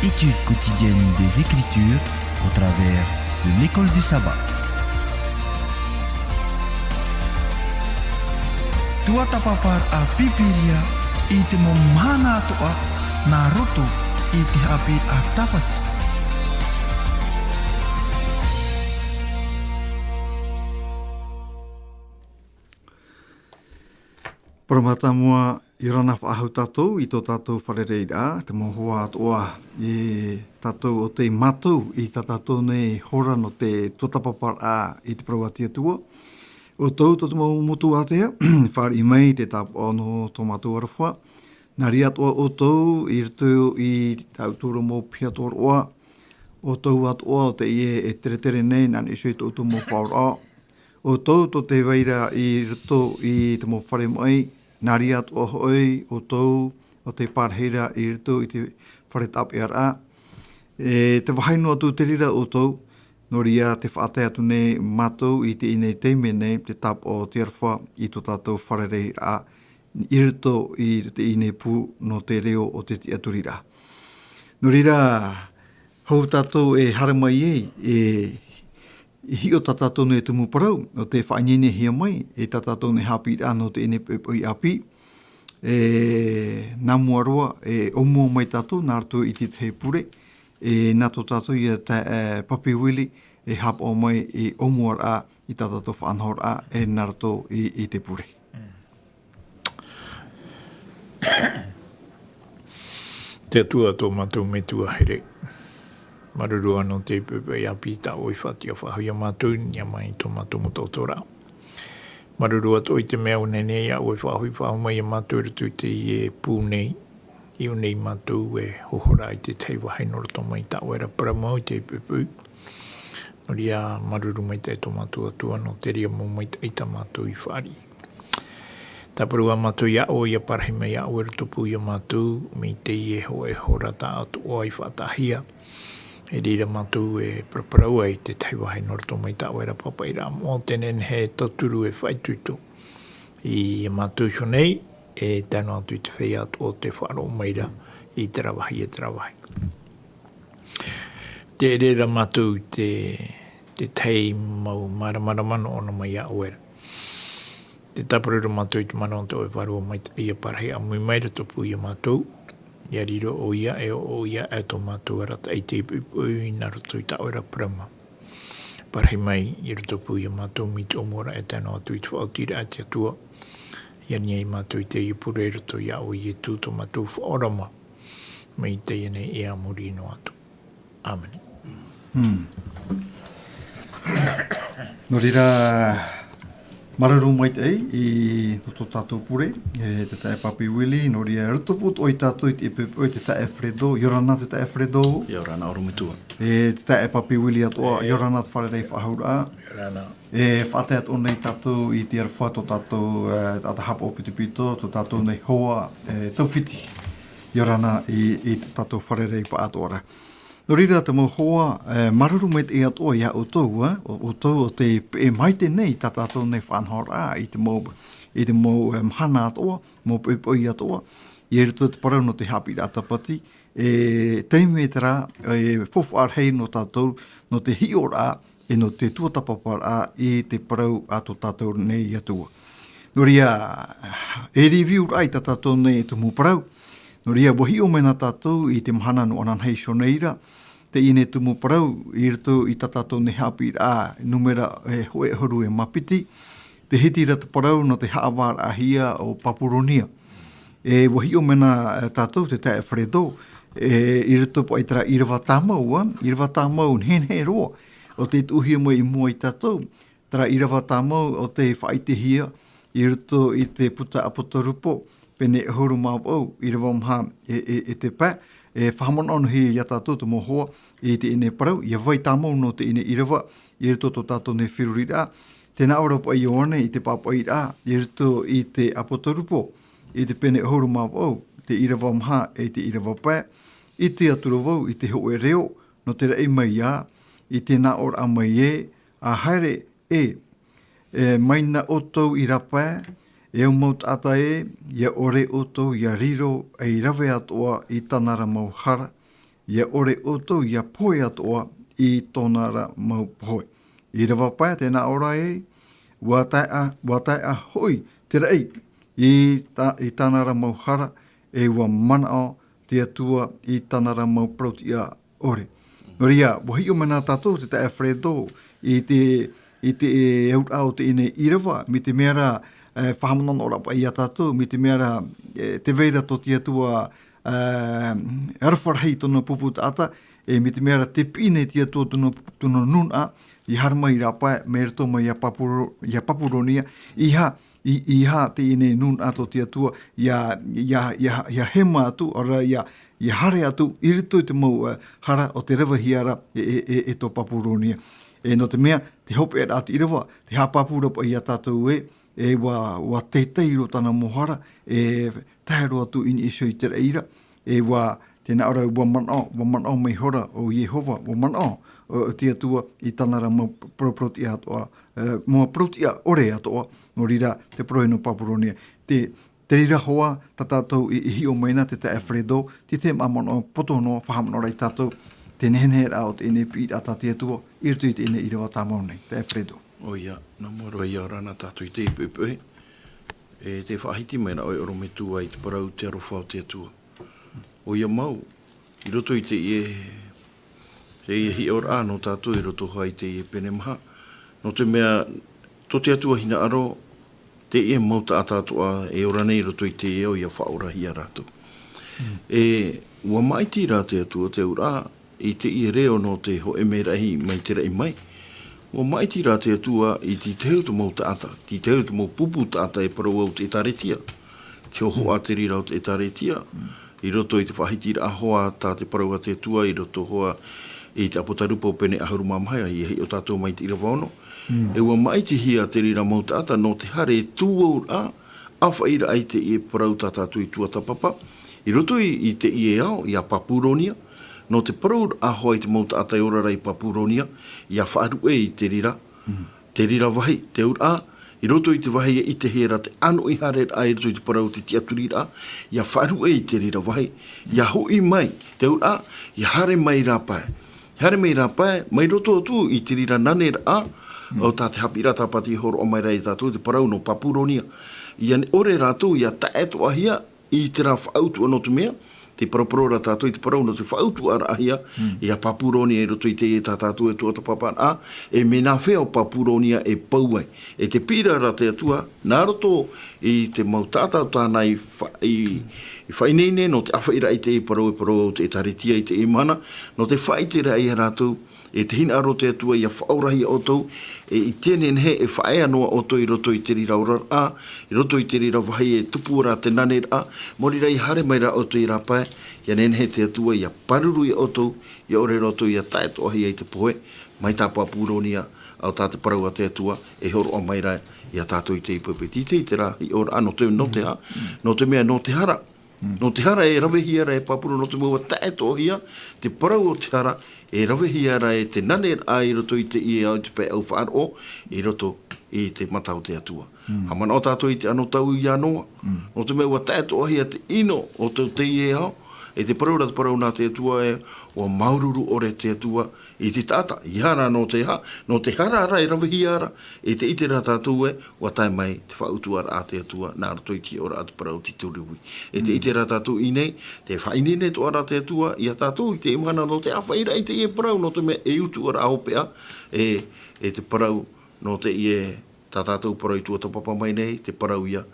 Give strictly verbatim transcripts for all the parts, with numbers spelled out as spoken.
Étude quotidienne des Écritures au travers de l'école du sabbat. Tuatapaparaʻa Pīpīria i te mau mahana atoʻa nā roto i te haʻapiʻiraʻa Tāpati. Parau mātāmua, ʻia ora na faʻahou tātou i tō tātou fārereiraʻa, te mau hoa atoʻa e tātou ʻo tei mātau i tā tātou nei hora nō te tuatapaparaʻa i te parau a te Atua. ʻOutou tō te mau motu ātea, fāriʻi mai te tāpaʻo nō tō mātou aroha. Nā reira atoʻa ʻoutou i roto i tā ʻoutou mau piha tōroʻa, ʻoutou atoʻa ʻo teie e teretere nei, nā niʻa iho i tō ʻoutou mau faʻaroʻo. ʻOutou tō te vai ra i roto i te mau fare maʻi, nā reira atoʻa hoʻi ʻoutou ʻo tei pārahi ra i roto i te fare tāpeʻaraʻa. E te vāhi noa atu te reira ʻoutou, nō reira tē faʻatae atu nei mātou i teie nei taime nei, te tāpaʻo o te aroha i tō tātou fārereiraʻa, i roto i teie nei pū nō te reo o te tiʻaturiraʻa. Nō reira, hou tātou e haere mai ai, e, e hiʻo tā tātou nei tumu parau, ʻo tē faʻaineinehia mai, e tā tātou nei haʻapiʻiraʻa nō teie nei poʻipoʻi ʻāpī, e, nā mua roa, e ʻōmua mai tātou, nā roto i te tahi pure, e, nā tō tātou ia tā, e, Papi Willie, e haʻapaʻo mai i ʻōmuaraʻa, i tā tātou faʻanahoraʻa, e nā roto i, i te pure. Te Atua tō mātou Metua here. Māuruuru ā nō te poʻipoʻi ʻāpī tā ʻoe i faʻatiʻa faʻahou ia mātou, i niʻa mai i tō mātou mau taʻotoraʻa. Māuruuru atoʻa i te mea ʻua nehenehe ia ʻoe e faʻahou, faʻahou mai ia mātou i roto i teie pū nei. I ʻō nei mātou e hohora i te tahi vāhi nō roto mai tā ʻoe ra parau mau i te poʻipoʻi. Nō reira, māuruuru maitaʻi tō mātou Atua, nō te reira mau maitaʻi tā mātou i fāriʻi. Tāparu ā mātou ia ʻoe, ʻia parahi mai ia ʻoe i roto pū ia mātou, mai teie hōʻē hora tāʻātoʻa i faʻataʻahia. I reira mātou e paraparau ai i te tahi vāhi nō roto mai tā ʻoe ra pāpaʻiraʻa moʻa, tē nehenehe e tauturu, e faʻaitoito ia mātou iho nei, e tae noa atu i te feiā atoʻa o tē faʻaroʻo mai ra i terā vāhi, e terā vāhi. Tē ʻere ra mātou i te, te tahi mau māramarama nō ʻōna mai ia ʻoe ra. Tē tāparu ra mātou i te manaʻo tā ʻoe e Vārua Maitaʻi, ʻia parahi ʻāmui mai i roto pū ia mātou, ʻia riro ʻoia, e ʻo ʻoia e tō mātou arataʻi i te poʻipoʻi nā roto i tā ʻoe ra parau mau. Parahi mai i roto pū ia mātou, mai te ʻōmuaraʻa e tae noa atu i te faʻaotiraʻa a te Atua. ʻIa niʻa ia mātou i teie pure i roto ia ʻoe Ietu tō mātou Faʻaora mau. Mai teie nei e a muri noa atu. ʻĀmene. Hmm. Nō reira, māuruuru maitaʻi i, nō tō tātou pure, e te taeaʻe Papi Willie, nō reira, i roto pū atoʻa ia tātou i te poʻipoʻi, te taeaʻe Fredo, ʻia ora na te taeaʻe Fredo. ʻIa ora na ʻorometua. E te taeaʻe Papi Willie atoʻa, ʻia ora na te fārerei faʻahou ra. ʻIa ora na. E faʻatae atoʻa nei tātou i te aroha tō tātou, e, taʻata haʻapaʻo pitopito, tō tātou nei hoa, e, taufiti. ʻIa ora na i, i tō tātou fārerei paʻatoʻa ra. Nō reira te mau hoa, e, māuruuru maitaʻi atoʻa ia ʻoutou, e, ʻo, ʻoutou ʻo tē peʻe maite nei tā tātou nei faʻanahoraʻa i te mau, i te mau, e, mahana atoʻa, mau poʻipoʻi atoʻa, i roto i te parau nō te haʻapiʻiraʻa Tāpati, e, taime terā, e, faufaʻa rahi nō tātou, nō te hiʻoraʻa, e nō te tuatapaparaʻa i te parau a tō tātou nei Atua. Nō reira, e review-raʻa i tā tātou nei tumu parau. Nō reira, ʻua hiʻo mai na tātou i te mahana nō ananahi iho nei ra, teie nei tumu parau i roto i tā tātou nei haʻapiʻiraʻa, nūmera e hōʻē ʻahuru e mā piti, tē hiti ra te parau nō te haʻavāraʻahia o Papuronia. E, ʻua hiʻo mai na, e, tātou, te taeaʻe Fredo, e, i roto paʻi i terā ʻīrava tāmau, ā, ʻīrava tāmau nehenehe roa, ʻo tē tuʻuhia mai i mua ia tātou, terā ʻīrava tāmau ʻo tē faʻaʻitehia i roto i te puta ʻApotarupo, pene ʻahuru mā vaʻu, ʻīrava maha e, e, e te pae, e faʻamanonoohia ia tātou te mau hoa i teie nei parau, ʻia vai tāmau noa teie nei ʻīrava i roto i tō tātou nei feruriraʻa, tē nā ʻō ra paʻi Ioane i te pāpaʻiraʻa, i roto i te ʻApotarupo, i te pene ʻahuru mā vaʻu, te ʻīrava maha e te ʻīrava pae, ʻite atu ra vau i te hōʻē reo, nō te raʻi mai ā, i te nāʻōraʻa mai ē, ʻa haere ē, e mai na ʻoutou i rāpae, e au mau taʻata ē, ʻia ʻore ʻoutou ʻia riro ei rave atoʻa i tāna ra mau hara, ia ʻore ʻoutou ia pohe atoʻa i tōna ra mau pohe. ʻĪrava pae tē nā ʻō ra ē, ua taeʻa, ua taeʻa hoʻi te raʻi i, tā, i tāna ra mau hara, e ua manaʻo te Atua i tāna ra mau parau-tiʻa ʻore. Nō reira, ua hiʻo mai na tātou te taeaʻe Fredo i te, i te auraʻa o teie nei ʻīrava, mai te mea ra, e, faʻahaʻamanaʻo ra paʻi ia tātou, mai te mea ra, e, tē vai ra tō te Atua, e, aroha rahi i tōna pupu taʻata, e, mai te mea ra tē piʻi nei te Atua tōna, tōna nūnaʻa, ia haere mai rāpae, mai roto mai ia Papuro-, ia Papuronia, ʻeiaha, ʻei-, ʻeiaha teie nei nūnaʻa tō te Atua, ia, ia, ia, ia hema atu, ʻaore ra ia, ia haere atu, i roto i te mau, e, hara o tē ravehia ra e, e, e, e tō Papuronia. E nō te mea, te hopeʻa ra atu ʻīrava, tē haʻapāpū ra paʻi ia tātou ē, e ua, ua teitei roa tāna mau hara, e tae roa atu i niʻa iho i te raʻi ra, e ua, tē nā ʻō ra, ua manaʻo, ua manaʻo mai iho ra ʻo Iehova, ua manaʻo, ʻo, ʻo te Atua i tāna ra mau parau-, parau-tiʻa atoʻa, e, mau parau-tiʻa ʻore atoʻa, nō reira te parau nō Papuronia. Te, te reira hoʻi tā tātou i, i hiʻo mai na te taeaʻe Fredo, te, te mau manaʻo poto noa, faʻahaʻamanaʻo ra ia tātou, te nehenehe ra o teie nei piʻiraʻa tā te Atua, i roto i teie nei ʻīrava tāmau nei, taeaʻe Fredo. ʻOia, nā mua roa ia ora na tātou i teie poʻipoʻi. E tē faʻahiti mai na ʻoe ʻorometua i te parau te aroha o te Atua. ʻOia mau, i roto i teie, teie hiʻoraʻa nō tātou i roto hoʻi i teie pene maha. Nō te mea, tō te Atua hinaʻaro, teie mau taʻata atoʻa e ora nei i roto i teie ao ia faʻaorahia rātou. Mm. E, ua maʻiti rā te Atua te auraʻa, i teie reo nō te hōʻē merahi mai te raʻi mai. Ua maʻiti rā te Atua i te tahi o te mau taʻata, te tahi o te mau pupu taʻata e parau au te ʻĒtārētia. Te hōhoʻa te reira o te ʻĒtārētia. I roto i te faʻahitiraʻa hoʻi tā te parau a te Atua, i roto hoʻi i te ʻApotarupo pene ʻahuru mā maha, ia hiʻo tātou mai te ʻīrava ono. E ua maʻitihia te reira mau taʻata nō te haere tū auraʻa, ʻāfaʻiraʻa i teie parau tā tātou i tuatāpapa, i roto i, i teie ao, ia Papuronia, nō te parauraʻa hoʻi i te mau taʻata e ora ra i Papuronia, ia faʻaruʻe i te reira, te reira vāhi, te auraʻa, i roto i te vāhi e ʻitehia ra te ʻanoʻi haereraʻa i roto i te parau o te tiʻaturiraʻa, ia faʻaruʻe i te reira vāhi, ia hoʻi mai, te auraʻa, ia haere mai rāpae. Haere mai rāpae, mai roto atu i te reira naneraʻa, o tā te haʻapiʻiraʻa tāpati e hōroʻa mai ra ia tātou te parau nō Papuronia. Ia ʻore rātou, ia taʻetoʻahia i terā faʻautuʻa nō te mea, tē paraparau ra tātou i te parau nō te faʻautuʻaraʻahia, ia Papuronia i roto i teie tā tātou e tuatāpaparaʻa, e mea nā hea ʻo Papuronia e pau ai. E tē piʻi ra te Atua, nā roto i te mau taʻata o tāna i fa-, i, i faʻaineine nō te ʻāfaʻiraʻa i te parau e parau au te ʻĒtārētia i teie mahana, nō te faʻaʻite ra ia rātou, e te hinaʻaro o te Atua ia faʻaorahia ʻoutou, e i teie nei e faʻaea noa ʻoutou i roto i te reira oraraʻa, i roto i te reira vāhi e tupu ra te naneraʻa, maori rā ia haere mai ra ʻoutou i rāpae, ia nehenehe te Atua ia pāruru ia ʻoutou, ia ʻore ra ʻoutou ia taʻetoʻahia i te pohe, mai tā Papuronia, ʻo tā te parau a te Atua, e hōroʻa mai ra ia tātou i teie poʻipoʻi. Tē ʻite ra, hiʻo ra, nō te, nō te hā, nō te mea, nō te hara, nō te hara e ravehia ra e Papuro, nō te mea ʻua taʻetoʻahia te parau o te hara, e ravehia ra e te naneraʻa i roto i teie ao i te pae ʻau faʻaroʻo, i roto i te mata o te Atua. Haʻamanaʻo tātou i te anotau ia Noa. Nō te mea ʻua taʻetoʻahia te ʻino o tō teie ao, e te parau ra te parau nā te Atua e, ʻua māuruuru ʻore te Atua i te taʻata. ʻEiaha rā nō te hā, nō te hara ra e ravehia ra, e tē ʻite ra tātou e, ʻua tae mai te faʻautuʻaraʻa a te Atua, nā roto i te hiʻoraʻa te parau o te tūruvi. E tē ʻite ra tātou i ʻō nei, tē faʻaineine atoʻa ra te Atua ia tātou i teie mahana nō te ʻāfaʻiraʻa i teie parau, nō te mea e utuʻaraʻa hopeʻa, e, e te parau nō teie tā tātou parau i tuatāpapa mai nei, te parau ia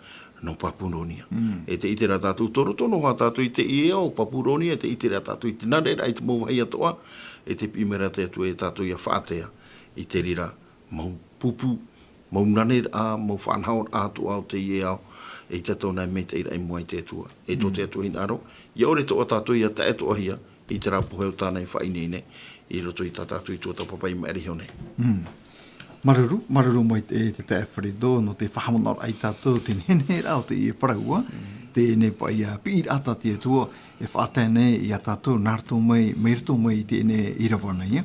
nō Papuronia. E tē ʻite ra tātou tō roto noa tātou i teie ao Papuronia, e tē ʻite ra tātou i te naneraʻa i te mau vāhi atoʻa, e tē piʻi mai ra te Atua ia tātou ia faʻatea i te reira mau pupu, mau naneraʻa, mau faʻanahoraʻa atoʻa o teie ao, e ʻaita tōna e maitaʻi ra i mua i te Atua. E tō te Atua hinaʻaro, ia ʻore atoʻa tātou ia taʻetoʻahia i terā pohe o tāna i faʻaineine, i roto i tā tātou i tuatāpapa i maʻiri iho nei. Māuruuru, māuruuru maitaʻi te, te taeaʻe Fredo, nō te faʻahaʻamanaʻoraʻa ia tātou, te nehenehe ra o teie parau, teie nei paʻi piʻiraʻa tā te Atua, e faʻatae nei ia tātou nā roto mai, mai roto mai i teie nei ʻīrava nei.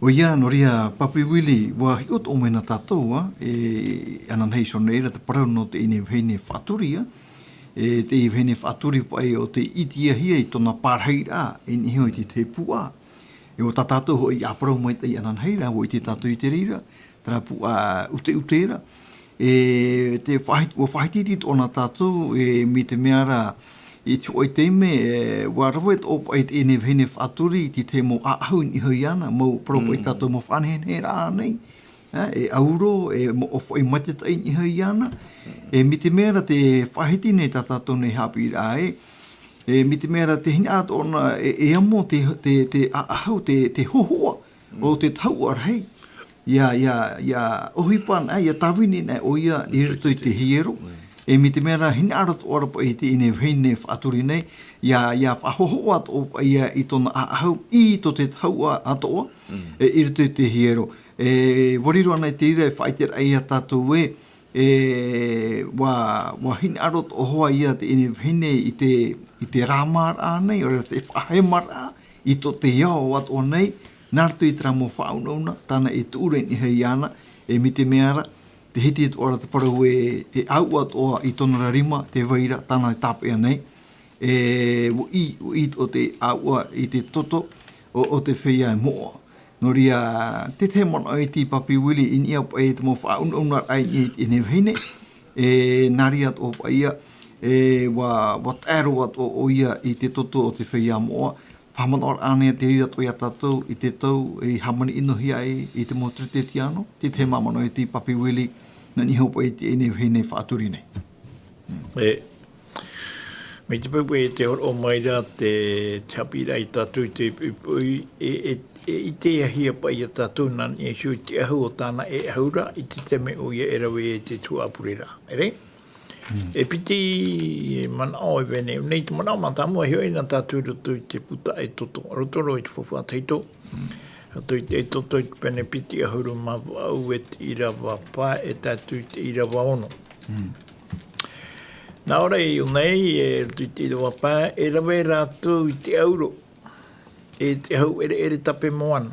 ʻOia, nō reira, Papi Willie, ʻua hiʻo atoʻa mai na tātou, ā, e ananahi iho nei ra te parau nō teie nei vahine faʻaturi, ā, e te vahine faʻaturi paʻi o te ʻitiahia i tōna pārahiraʻa, e niʻa iho i te tahi puʻa. E ʻo tā tātou hoʻi i ʻāparau maitaʻi ananahi rā, ʻua ʻite tātou i te reira, terā puʻa ʻuteʻute ra. E te faʻahiti-, ʻua faʻahitihiti atoʻa na tātou, e mai te mea ra, i te hōʻē taime, e, ʻua rave atoʻa paʻi teie nei vahine faʻaturi i te tahi mau ʻāʻahu i niʻa iho iāna, mau parau paʻi tātou mau faʻanehenehe rā nei. E, e ʻauro, e moʻo faʻaʻī matataʻi i niʻa iho iāna. E mai te mea ra te faʻahiti nei tā tātou nei haʻapiʻiraʻa ē. E mai te mea ra te hinaʻaro atoʻa na, e, e amo te, te, te ʻāʻahu, te, te hōhoʻa o te tahuʻa rahi. ʻIa, ʻia, ʻia ʻohipa na, ʻia tāvini na ʻoia i roto i te hiero. E mai te mea ra hinaʻaro atoʻa ra paʻi teie nei vahine faʻaturi nei. ʻIa, ʻia faʻahōhoʻa atoʻa paʻi ia i tōna ʻāʻahu, i tō te tahuʻa atoʻa, e, i roto i te hiero. E, ʻua riro ana i te reira e faʻaʻiteraʻa ia tātou ē, e, ʻua, ʻua hinaʻaro atoʻa hoʻi ia teie nei vahine i te, i te rāmāraʻa nei, ʻaore rā te faʻahemaraʻa, i tō te ao atoʻa nei, nā roto i terā mau faʻaunauna, tāna e tuʻu ra i niʻa iho iāna, e mai te mea ra, te hiti atoʻa ra te parau e, e ʻāuʻa atoʻa i tōna ra rima, te vai ra, tāna e tāpeʻa nei, e, ʻua ʻī, ʻua ʻī atoʻa te ʻāuʻa i te toto o, o te feiā moʻa. Nō reira, te tahi manaʻo e tī Papi Willie i niʻa paʻi i te mau faʻaunauna raʻa i niʻa i teie nei vahine, e, nā reira atoʻa paʻi ia, e, ʻua, ʻua tae roa atoʻa ʻoia i te toto o te feiā moʻa, faʻamanaʻo ra ānei te reira atoʻa ia tātou i te tau i hāmani ʻinohia ai i te mau Teretiano, te tahi manaʻo e tī Papi Willie, nā niʻa iho paʻi i teie nei vahine faʻaturi nei. E, mai te poʻipoʻi e te hōroʻa mai ra te, te haʻapiʻiraʻa ia tātou i te poʻipoʻi, e, e, e ʻitehia paʻi ia tātou nā niʻa iho i te ʻahu o tāna e ʻahu ra, i te taime ʻoia e rave ai te tuhaʻa pureraʻa. ʻEre? E piti manaʻo e vai nei, nei te manaʻo mātāmua e hiʻo ai na tātou i roto i te puta e toto, roto roa i te faufaʻa tahito. Roto i te toto i te pene piti ʻahuru mā vaʻu e te ʻīrava pae e tae atu i te ʻīrava ono. Nā ʻō ra i ʻō nei, e roto i te ʻīrava pae, e rave rātou i te ʻauro, e te ʻahu ʻereʻere tape moana,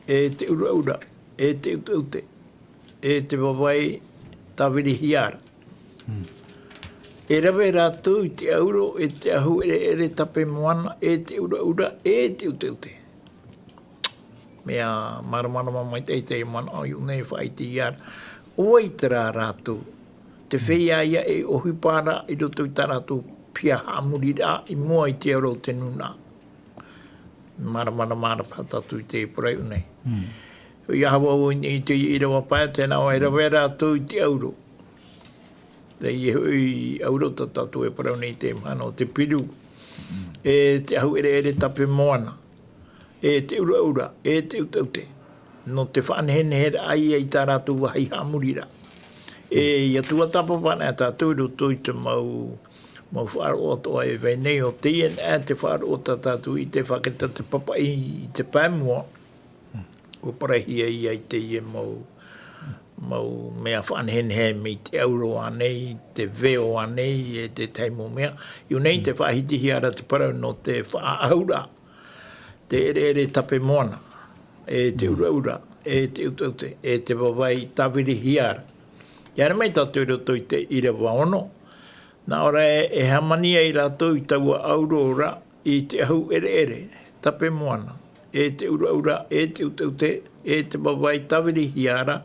e te ʻuraʻura, e te ʻuteʻute, e te vavai tāvirihia ra. E rave rātou i te ʻauro, e te ʻahu ʻereʻere tape moana, e te ʻuraʻura, e te ʻuteʻute. Mea māramarama maitaʻi te manaʻo i ʻō nei e faʻaʻitehia ra. ʻO vai terā rātou? Te feiā ïa e ʻohipa ra i roto i tā rātou piha haʻamoriraʻa i mua i te aro o te nūnaʻa. Māramarama ra paha tātou i te parau nei. ʻIa hau au i te ʻīrava pae, tē nā ʻō e rave rātou i te ʻauro. Teie hoʻi ʻauro tā tātou e parau nei i te mahana o te piru. E te ʻahu ʻereʻere tape moana. E te ʻuraʻura, e te ʻuteʻute. Nō te faʻaneheneheraʻa ïa i tā rātou vāhi haʻamoriraʻa. E, ʻia tuatāpapa anaʻe tātou i roto i te mau, mau faʻaroʻo atoʻa e vai nei, ʻo teie anaʻe te faʻaroʻo tā tātou i te faʻakata te papaʻi i te pae mua. ʻUa parauhia ïa i teie mau, mau mea faʻanehenehe mai te ʻauro ānei, te veo ānei, e te tahi mau mea. I ʻō nei te faʻahitihia ra te parau nō te faʻaʻahuraʻa. Te ʻereʻere tape moana, e te ʻuraʻura, e te ʻuteʻute, e te vavai tāvirihia ra. ʻIa haere mai tātou i roto i te ʻīrava ono. Nā ʻō ra e, e hāmani ai rātou i taua ʻauro ra, i te ʻahu ʻereʻere, tape moana, e te ʻuraʻura, e te ʻuteʻute, e te vavai tāvirihia ra,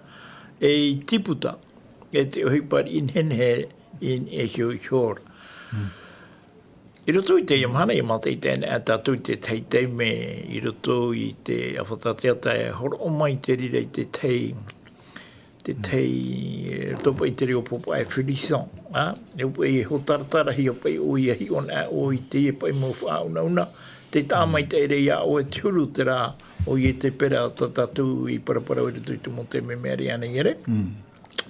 e i Tiputa, e te ʻohipa riʻi nehenehe i niʻa iho iho ra. I roto i teie mahana, ʻia mātaʻitaʻi anaʻe tātou i te tahi taime, i roto i te ʻāfata teata e hōroʻa mai te reira i te tahi, te tahi, e, tō paʻi te reo pōpaʻa e frisson, ā? E paʻi e hōtaratarahia paʻi ʻoia, hiʻo anaʻe ʻoe i teie paʻi mau faʻaunauna, tē taʻa maitaʻi ra iā ʻoe te huru terā, ʻoia te pera tā tātou i paraparau i roto i te mau taime mea rē ānei, ʻere?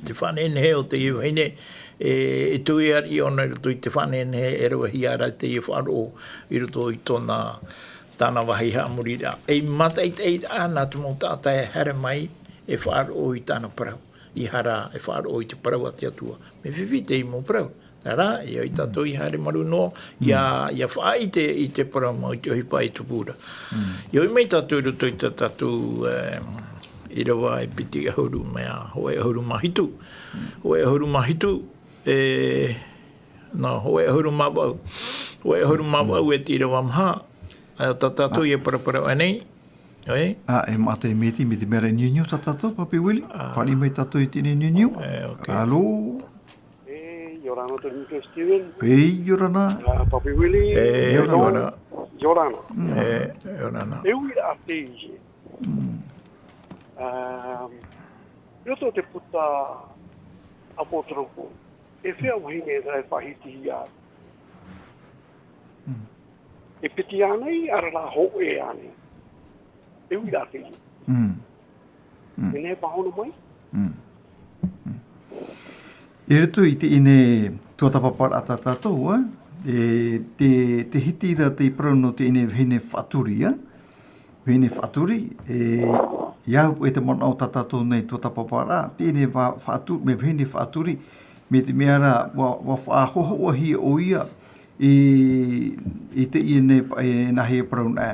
Te faʻanehenehe o teie vahine, e, e tuia riʻi ʻōna i roto i te faʻanehenehe e ravehia ra teie faʻaroʻo i roto i tōna, tāna vāhi haʻamoriraʻa. E mātaʻitaʻiraʻa nā te mau taʻata e haere mai e faʻaroʻo i tāna parau. ʻEiaha rā e faʻaroʻo i te parau a te Atua. Mea fifi teie mau parau. Terā rā, ʻia ʻoe tātou ʻia haere marū noa, ʻia, ʻia faʻaʻite i te parau mau i te ʻohipa e tupu ra. ʻIa ʻoe mai tātou i roto i tā tātou, e, ʻīrava e piti ʻahuru mā, hōʻē ʻahuru mā hitu. Hōʻē ʻahuru mā hitu, e, Nā, hōʻē ʻahuru mā vaʻu. Hōʻē ʻahuru mā vaʻu e te ʻīrava maha. ʻAe, tā tātou e paraparau aʻe nei. ʻOi? ʻĀ, e mātou e miti, miti mea ra e niuniu tā tātou, Papi Willie. Fāriʻi mai tātou i teie niuniu. E, ok. Alo? E, ʻia ora na, Tony Steven. E, ʻia ora na. ʻĀ, Papi Willie. E, ʻia ora na. ʻIa ora na. Mm. E, ʻia ora na. E uiraʻa teie. Mm. Um, i roto i te puta ʻApotarupo, e fea vahine e faʻahitihia ai? Mm. E piti ānei, ʻaore rā hōʻē ānei? E uiraʻa teie. Mm. Mm. E nehenehe e pāhono mai? Mm. Mm. I roto i teie tuatāpaparaʻa tā tātou, ā, e, te, te hiti ra te parau nō teie vahine faʻaturi, ā. Vahine faʻaturi, e, ʻia au e te manaʻo tā tātou nei tuatāpaparaʻa, teie va-, faʻatu-, mea vahine faʻaturi, mai te mea ra, ʻua, ʻua faʻahohoʻahia ʻoia i, i teie nei pa-, e, nāhea e parau na,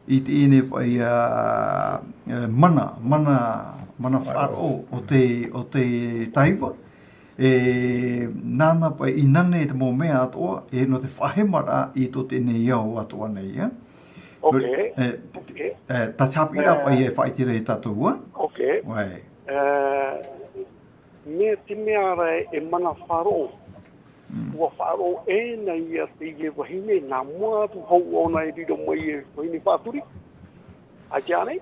i teie nei pa-, e, e, mana, mana, mana faʻaroʻo o te, o te taiva, e, nāna paʻi i nane i te mau mea atoʻa, e, nō te faʻahemaraʻa i tō teie nei ao atoʻa nei, ā. Ok. E, Ok. E, tā te haʻapiʻiraʻa paʻi e faʻaʻite ra ia tātou, ā. Ok. ʻOi. E, mai te mea ra e mana faʻaroʻo. Mm. ʻUa faʻaroʻo ʻē na ia teie vahine, nā mua atu hoʻi ʻōna e riro mai e vahine faʻaturi. ʻAita ānei?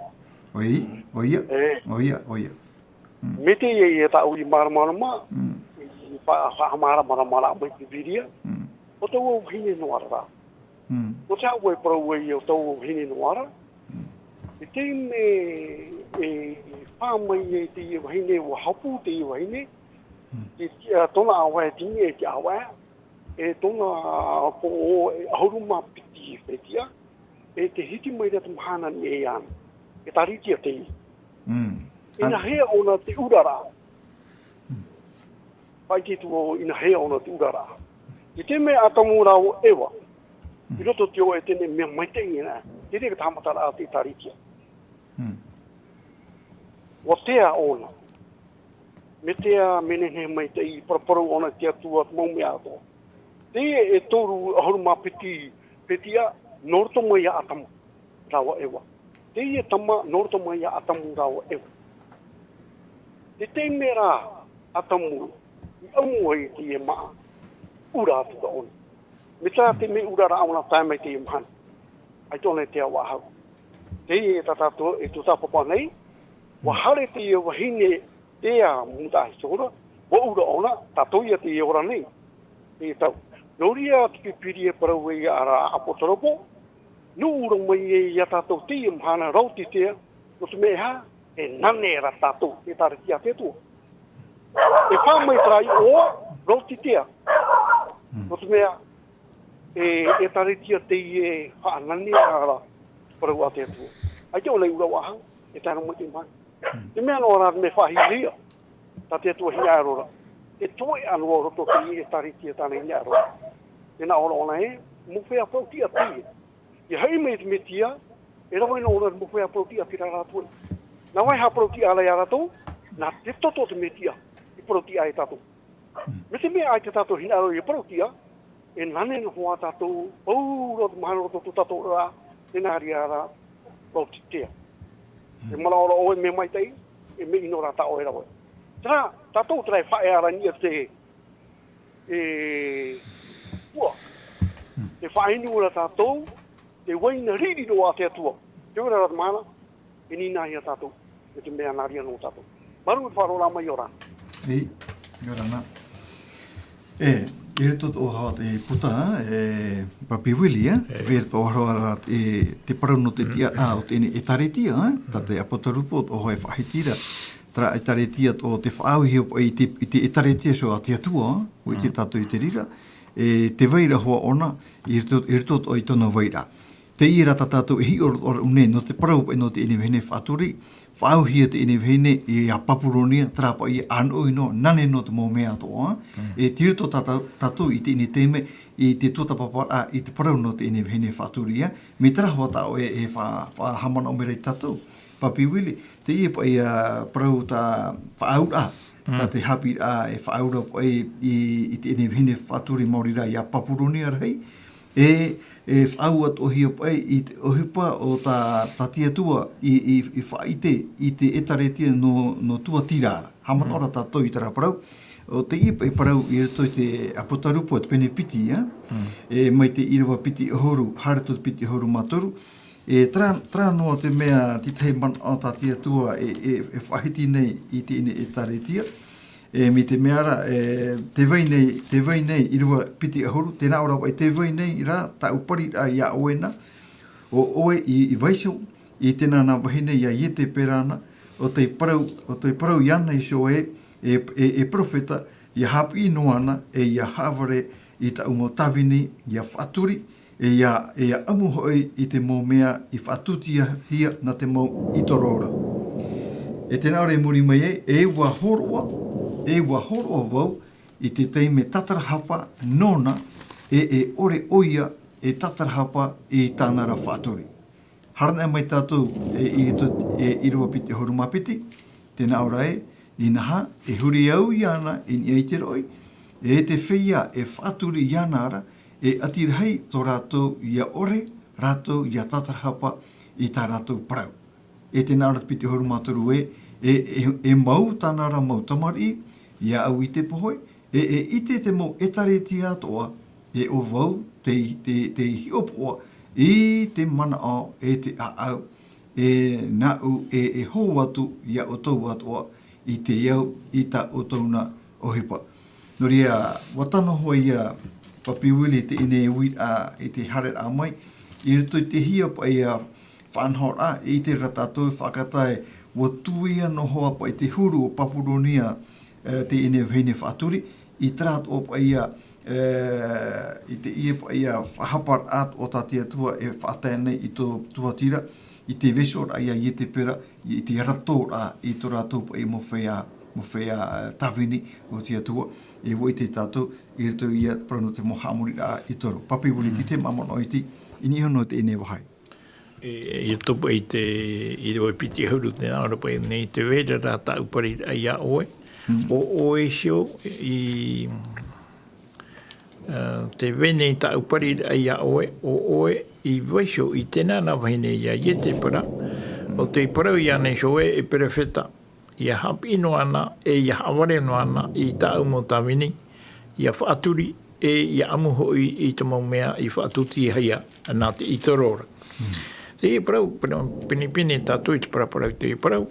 ʻOi, ʻoia. E. ʻOia, ʻoia. Mm. Mai teie ia tāʻu i māramarama, Mm. i fa-, faʻamāramarama mai te Bībelia, Mm. ʻo taua vahine noa ra. Mm. ʻO te aha e parau ai ʻo taua vahine noa ra? Mm. I te mea e fā mai ai teie vahine, ʻua hapu teie vahine, Mm. i te, ā, tōna ʻāvae e tini e te ʻāvae, e tōna poʻo e ʻahuru mā piti fetiʻa, e tē hiti mai ra te mahana nei e ana. ʻĒtārētia teie. Mm. Inahea ʻōna te ʻuraraʻa? Mm. Faʻaʻite atu vau inahea ʻōna te ʻuraraʻa. I te mea ʻĀtamu rāua ʻo ʻEva. Mm. I roto i te ʻō e teie nei mea maitaʻi na. Te reira te haʻamataraʻa te ʻĒtārētia. Mm. ʻUa tea ʻōna. Mai te mea nehenehe maitaʻi, paraparau ʻōna i te Atua, te mau mea atoʻa. Teie e toru ʻahuru mā piti fetiʻa, nō roto mai iā ʻĀtamu rāua ʻo ʻEva. Teie tama, nō roto mai iā ʻĀtamu rāua ʻo ʻEva. Te taime rā ʻĀtamu i ʻamu ai i teie māʻa, ʻura atu ra ʻōna. Mai tā te mea ʻuraraʻa ʻōna tae mai teie mahana. ʻAita ʻōna e tea faʻahou. Teie tā tātou e tuatāpapa nei, ʻua haere teie vahine tea mūtaʻa iho ra, ʻua ʻura ʻōna, tā ʻoia teie ora nei, teie tau. Nō reira te Pīpīria e parau ai iā ʻĀpotarupo, nō ʻura mai ai iā tātou teie mahana Raotitea, nō te mea e aha, e nane ra tātou, te ʻĒtārētia a te Atua. E fā mai terā iʻoa, Raotitea. Mm. Nō te mea, e, ʻĒtārētia teie e faʻananeraʻa ra, parau a te Atua. ʻAita ʻōna i ʻura faʻahou, e tae noa mai te mahana. Mm. Te mea noa rā, te mea faʻahiahia, tā te Atua hinaʻaro ra. E toe ʻā noa roto teie ʻĒtārētia tāna hinaʻaro ra. Tē nā ʻō ra ʻōna ē, mau feiā parautiʻa teie. ʻIa haere mai te Mesia, e rave noa ʻōna te mau feiā parautiʻa terā rātou. Nā vai e haʻaparauti ra iā rātou? Nā te toto o te Mesia, i parautiʻa ai tātou. Mai te mea ʻaita tātou hinaʻaro i parautiʻa, e nane noa tātou, pauroa te mahana roto tō tātou oraraʻa, tē nā reira rā, Raotitea. E manaʻo ra ʻoe mea maitaʻi, e mea ʻino rā tā ʻoe e rave. Terā, tātou terā e faʻaea ra i niʻa i te, e, ʻua. E faʻainu ra tātou, te vai na riri roa a te Atua. Te reira rā te mahana, e nīnaʻi ia tātou, e te mea nā reira nō tātou. Māuruuru i te faʻaroʻo mai, ʻia ora na. E, ʻia ora na. E, i roto tō ʻoe te puta, e, Papi Willie, e, E. i roto tō ʻoe ra, e, te parau nō te tiʻaraʻa o teie ʻĒtārētia, e, tā te ʻĀpotarupo, ʻo ʻoe e faʻahiti ra, terā ʻĒtārētia tō te faʻaauhia i te, i te ʻĒtārētia iho a te Atua, ʻua ʻite tātou i te reira, e, te vairaʻa hoʻi ʻōna, i roto, i roto tō ʻoe i tōna vairaʻa. Teie rā tā tātou e hiʻo roa nei, nō te parau paʻi nō teie vahine faʻaturi, faʻaauhia teie vahine i a Papuronia, terā paʻi ʻānoʻi noa, nane noa te mau mea atoʻa, e tei roto tā tā-, tātou i teie taime, i te tuatāpaparaʻa, i te parau nō teie vahine faʻaturi, ā, mai terā hoʻi tā ʻoe e fa-, faʻahaʻamanaʻo mai ra ia tātou, Papi Willie, teie paʻi, ā, parau tā faʻaauraʻa, tā te haʻapiʻiraʻa e faʻaau ra paʻi i, i teie nei vahine faʻaturi maori ra ia Papuronia rahi, e, e faʻaau atoʻa hia paʻi i te ʻohipa o tā, tā te Atua i, i, i faʻaʻite i te ʻĒtārētia nō, nō Tuatira ra. Haʻamanaʻo ra tātou i terā parau, ʻo teie paʻi parau i roto i te Apotarupo, te pene piti, ā? E, mai te ʻīrava piti ʻahuru, haere atu te piti ʻahuru mā toru, E, terā, terā noa te mea, te tahi manaʻo tā te Atua e, e, e faʻahiti nei i teie nei ʻĒtārētia. E, mai te mea ra, e, tē vai nei, tē vai nei, ʻīrava piti ʻahuru, tē nā ʻō ra paʻi, tē vai nei rā tāʻu pariraʻa ia ʻoe na, ʻo ʻoe i, i vaiiho, i teie nei vahine ia Ietepera na, ʻo tei parau, ʻo tei parau iāna iho ē, e, e, e perofeta, ʻia haʻapiʻi noa na, e ʻia haʻavare i tāʻu mau tāvini, ʻia faʻaturi, e ʻia, e ʻia ʻamu hoʻi i te mau mea i faʻatūtiahia nā te mau ʻĪtoro ra. E tē nā ʻō ra i muri mai ai, e ʻua hōroʻa, e ʻua hōroʻa vau i te taime tātarahapa nōna, e, e ʻore ʻoia e tātarahapa i tāna ra faʻaturi. Haere mai tātou, e, i te, e, ʻīrava piti ʻahuru mā piti, tē nā ʻō ra ē, inaha, e huri au iāna i niʻa i te roʻi, e te feiā e faʻaturi iāna ra, e ʻati rahi tō rātou ʻia ʻore rātou ʻia tātarahapa i tā rātou parau. E tē nā ʻō ra te piti ʻahuru mā toru ē, e, e, e mau tāna ra mau tamariʻi, ʻia au i te pohe, e, e ʻite te mau ʻĒtārētia atoʻa, e ʻo vau tei, tei, tei hiʻopoʻa i te manaʻo e te ʻāʻau, e nāʻu e, e hō atu ia ʻoutou atoʻa i te au i tā ʻoutou na ʻohipa. Nō reira, ʻua tano hoʻi ia Papi Willie i teie nei uiraʻa i te haereraʻa mai, i roto i te hia paʻi ia faʻanahoraʻa, e ʻite ra tātou e faʻakata ē, ʻua tuia noa paʻi te huru o Papuronia, e, teie nei vahine faʻaturi, i terā atoʻa paʻi ia, e, i teie paʻi ia faʻahaparaʻa atoʻa tā te Atua e faʻatae nei i tō Tuatira, i te vaiihoraʻa ia Ietepera, i te ratoraʻa i tō rātou paʻi mau feiā, mau feiā, e, tāvini o te Atua, e ʻua ʻite tātou, i roto ia parau nō te mau haʻamoriraʻa ʻĪtoro. Papi Willie, te tahi manaʻo iti, i niʻa iho nō teie nei vāhi. E, e, i roto paʻi i te, ʻīrava piti ʻahuru tē nā ʻō ra paʻi nei, tē vai ra tāʻu pariraʻa ia ʻoe, ʻo ʻoe iho i, ā, tē vai nei tāʻu pariraʻa ia ʻoe, ʻo ʻoe i vaiiho i teie nei vahine ia Ietepera, ʻo tei parau iāna iho ē, e perofeta, ʻia haʻapiʻi noa na, e ʻia haʻavare noa na i tāʻu mau tāvini, ʻia faʻaturi, e ʻia ʻamu hoʻi i te mau mea i faʻatūtiahia nā te ʻĪtoro ra. Teie parau, pene, pene, pene tātou i te paraparau, teie parau.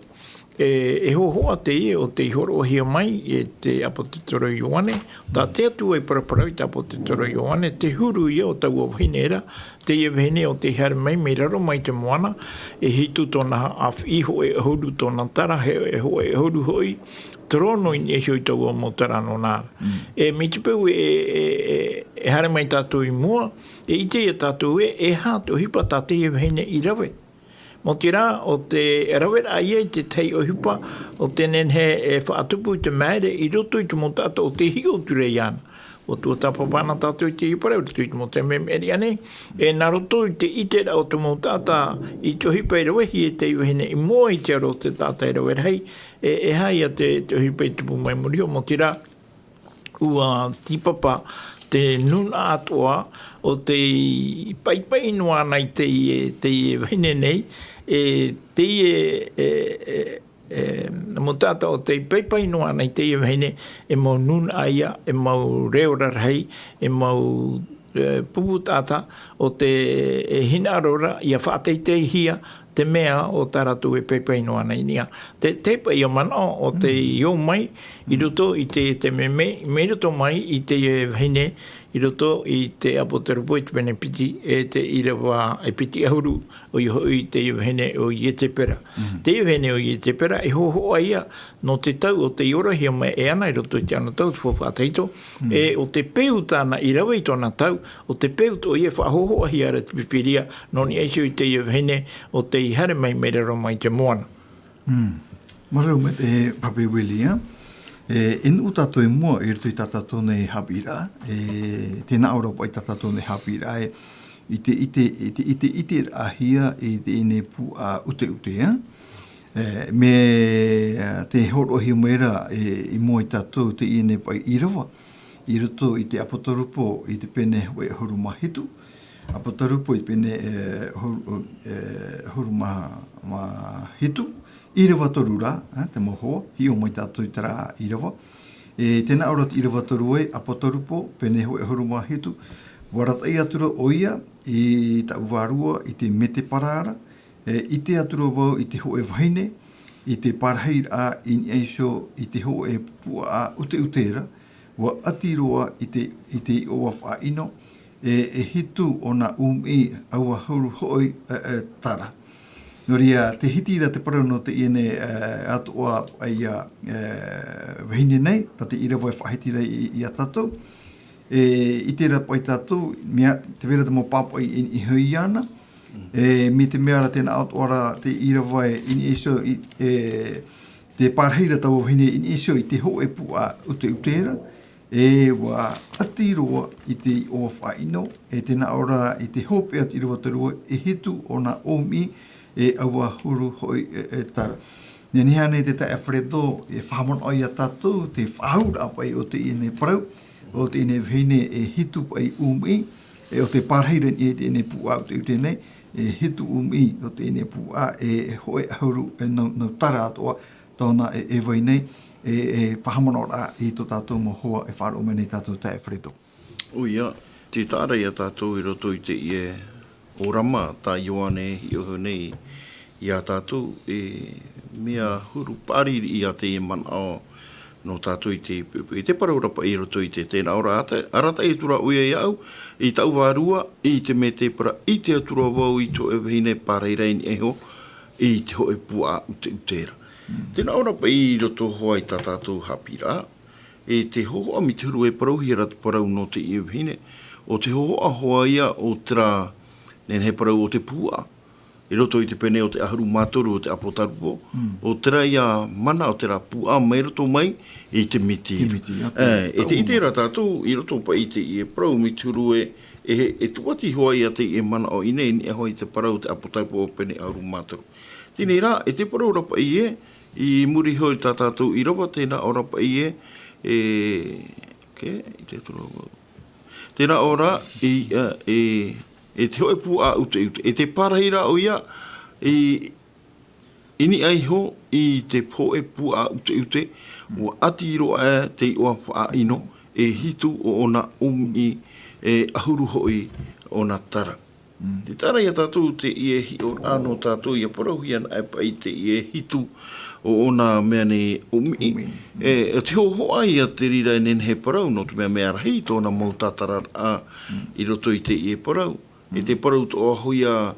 E, e hōhoʻa teie ʻo tei hōroʻahia mai e te ʻāpōsetolo Ioane, tā te Atua i paraparau i te ʻāpōsetolo Ioane, te huru ia o taua vahine ra, teie vahine ʻo tei haere mai, mai raro mai te moana, e hitu tōna ʻāfiʻi, hōʻē ʻahuru tōna tara, e, e hōʻē ʻahuru hoʻi, tōrono i niʻa iho i taua mau tara nōna ra. E, mai te peu e, e, e, e haere mai tātou i mua, e ʻite ia tātou ē, e aha te ʻohipa tā teie vahine i rave. Nō te reira, ʻo te raveraʻa ia i te tahi ʻohipa, ʻo te nehenehe e faʻatupu i te maere i roto i te mau taʻata ʻo tei hiʻo atu ra iāna. ʻUa tuatāpapa na tātou i teie parau, i roto i te mau taime i maʻiri aʻe nei, e nā roto i te ʻiteraʻa o te mau taʻata i te ʻohipa i ravehi e teie vahine i mua i te aro o te taʻata e rave rahi, e, e aha ia te, te ʻohipa i tupu mai muri iho, nō te reira, ʻua tīpapa te nūnaʻa atoʻa ʻo tei paipai noa na i teie, teie vahine nei, e teie, e, e, e, mau taʻata ʻo tei paipai noa na i teie vahine, e mau nūnaʻa ia, e mau reo rarahi, e mau, e, pupu taʻata, ʻo te, e, hinaʻaro ra, ʻia faʻateiteihia, te mea ʻo tā rātou e paipai noa na i niʻa. Te, te paʻi ia manaʻo ʻo tei ō mai, i roto i te, te mea, mea, mai roto mai i te vahine, i roto i te ʻāpōsetolo i te pene piti, e te ʻīrava e piti ʻahuru, ʻoia hoʻi te vahine ʻo Ietepera. Te vahine ʻo Ietepera, e hōhoʻa ia, nō te tau ʻo tei orahia mai e ana i roto i te anotau o te faufaʻa tahito, e ʻo te peu tāna i rave i tōna tau, ʻo te peu atoʻa ia e faʻahōhoʻahia ra te Pīpīria, nō niʻa iho i teie vahine ʻo tei haere mai, mai raro mai te moana. Māuruuru maitaʻi, e, Papi Willie, ā. E, e nuʻu tātou i mua i roto i tā tātou nei haʻapiʻiraʻa, e, tē nā ʻō ra paʻi tā tātou nei haʻapiʻiraʻa, e, i te, i te, i te, i te, i te ʻiteraʻahia i teie nei pū ʻa ʻuteʻute, ā. E, me, e, te hōroʻahia mai ra, e, i mua ia tātou teie nei paʻi ʻīrava, i roto i te Apotarupo i te pene hōʻē ʻahuru mā hitu, Apotarupo i te pene, e, ʻahuru, e, ʻahuru mā, mā hitu, ʻīrava toru ra, e, te mau hoa, hiʻo mai tātou i terā ʻīrava. E, tē nā ʻō ra te ʻīrava toru ē, Apotarupo, pene hōʻē ʻahuru mā hitu, ʻua arataʻi atu ra ʻoia i taʻu vārua i te mētēpara ra, e, ʻite atu ra vau i te hōʻē vahine, i te pārahiraʻa i niʻa iho i te hōʻē puaʻa ʻuteʻute ra, ʻua ʻati roa i te, i te iʻoa faʻaʻino, e, e hitu ʻōna ʻūmiʻi, ʻaua ʻahuru hoʻi, e, e, tara. Nō reira, tē hiti ra te parau nō teie nei, e, atoʻa ia, e, vahine nei, tā te ʻīrava e faʻahiti ra i, ia tātou. E, ʻite ra paʻi tātou, mea, tē vai ra te mau pāpaʻi i niʻa iho iāna. E, mai te mea ra tē nā ʻō atoʻa ra te ʻīrava ē i niʻa iho i, e, tē pārahi ra taua vahine i niʻa iho i te hōʻē puaʻa ʻuteʻute ra, e, ʻua ʻati roa i te iʻoa faʻaʻino, e tē nā ʻō ra i te hopeʻa o te ʻīrava toru ē, e hitu ʻōna ʻūmiʻi, e ʻaua ʻahuru hoʻi, e, e tara. Nehenehe ānei te taeaʻe Fredo, e faʻamanaʻo ia tātou, te faʻaauraʻa paʻi o teie nei parau, o teie nei vahine e hitu paʻi ʻūmiʻi, e ʻo tē pārahi ra i niʻa i teie nei puaʻa ʻuteʻute nei, e hitu ʻūmiʻi o teie nei puaʻa, e hōʻē ʻahuru, e nau, nau tara atoʻa, tōna e, e vai nei, e, e faʻamanaʻoraʻa i tō tātou mau hoa e faʻaroʻo mai nei tātou taeaʻe Fredo. ʻOia, tē taʻa ra ia tātou i roto i teie ʻōrama tā Ioane e hiʻo nei ia tātou, e mea huru paʻari ia teie manaʻo nō tātou i te, i te parau ra paʻi i roto i te, tē nā ʻō ra, arataʻi atu ra ʻoia iāʻu, i taʻu vārua, i te mētēpara, ʻite atu ra vau i te hōʻē vahine pārahi ra i niʻa iho, i te hōʻē puaʻa ʻuteʻute ra. Mm. Tē nā ʻō ra paʻi i roto hoʻi i tā tātou haʻapiʻiraʻa, e te hōhoʻa mai te huru e parauhia ra te parau nō teie vahine, ʻo te hōhoʻa hoʻi ia o terā, nehenehe parau o te puaʻa, i roto i te pene o te ʻahuru mā toru o te Apotarupo, Mm. ʻo terā ia mana o terā puaʻa mai roto mai i te miti. Te miti, ʻāpō. E, e te ʻite ra tātou, i roto paʻi i teie parau mai te huru e, e, e tuati hoʻi ia teie manaʻo i niʻa iho i te parau o te Apotarupo pene ʻahuru mā toru. Teie nei rā, e te parau ra paʻi ē, i muri iho i tā tātou ʻīrava, tē nā ʻō ra paʻi ē, e, ok, i te turu. Tē nā ʻō ra, i, e, e, e te hōʻē puaʻa ʻuteʻute. E tē pārahi ra ʻoia, i, i niʻa iho i te hōʻē puaʻa ʻuteʻute, ʻua ʻati roa ē te iʻoa faʻaʻino, e hitu ʻōna ʻūmiʻi, e ʻahuru hoʻi ʻōna tara. Mm. Tē taʻa ra ia tātou teie hiʻoraʻa nō tātou ʻia parauhia anaʻe paʻi teie hitu ʻōna mea nei ʻūmiʻi. ʻŪmiʻi. E, e te hōhoʻa ia te reira e nehenehe parau, nō te mea mea rahi tōna mau tātararaʻa Mm. i roto i teie parau. E te Mm. parau toʻa hoʻi ia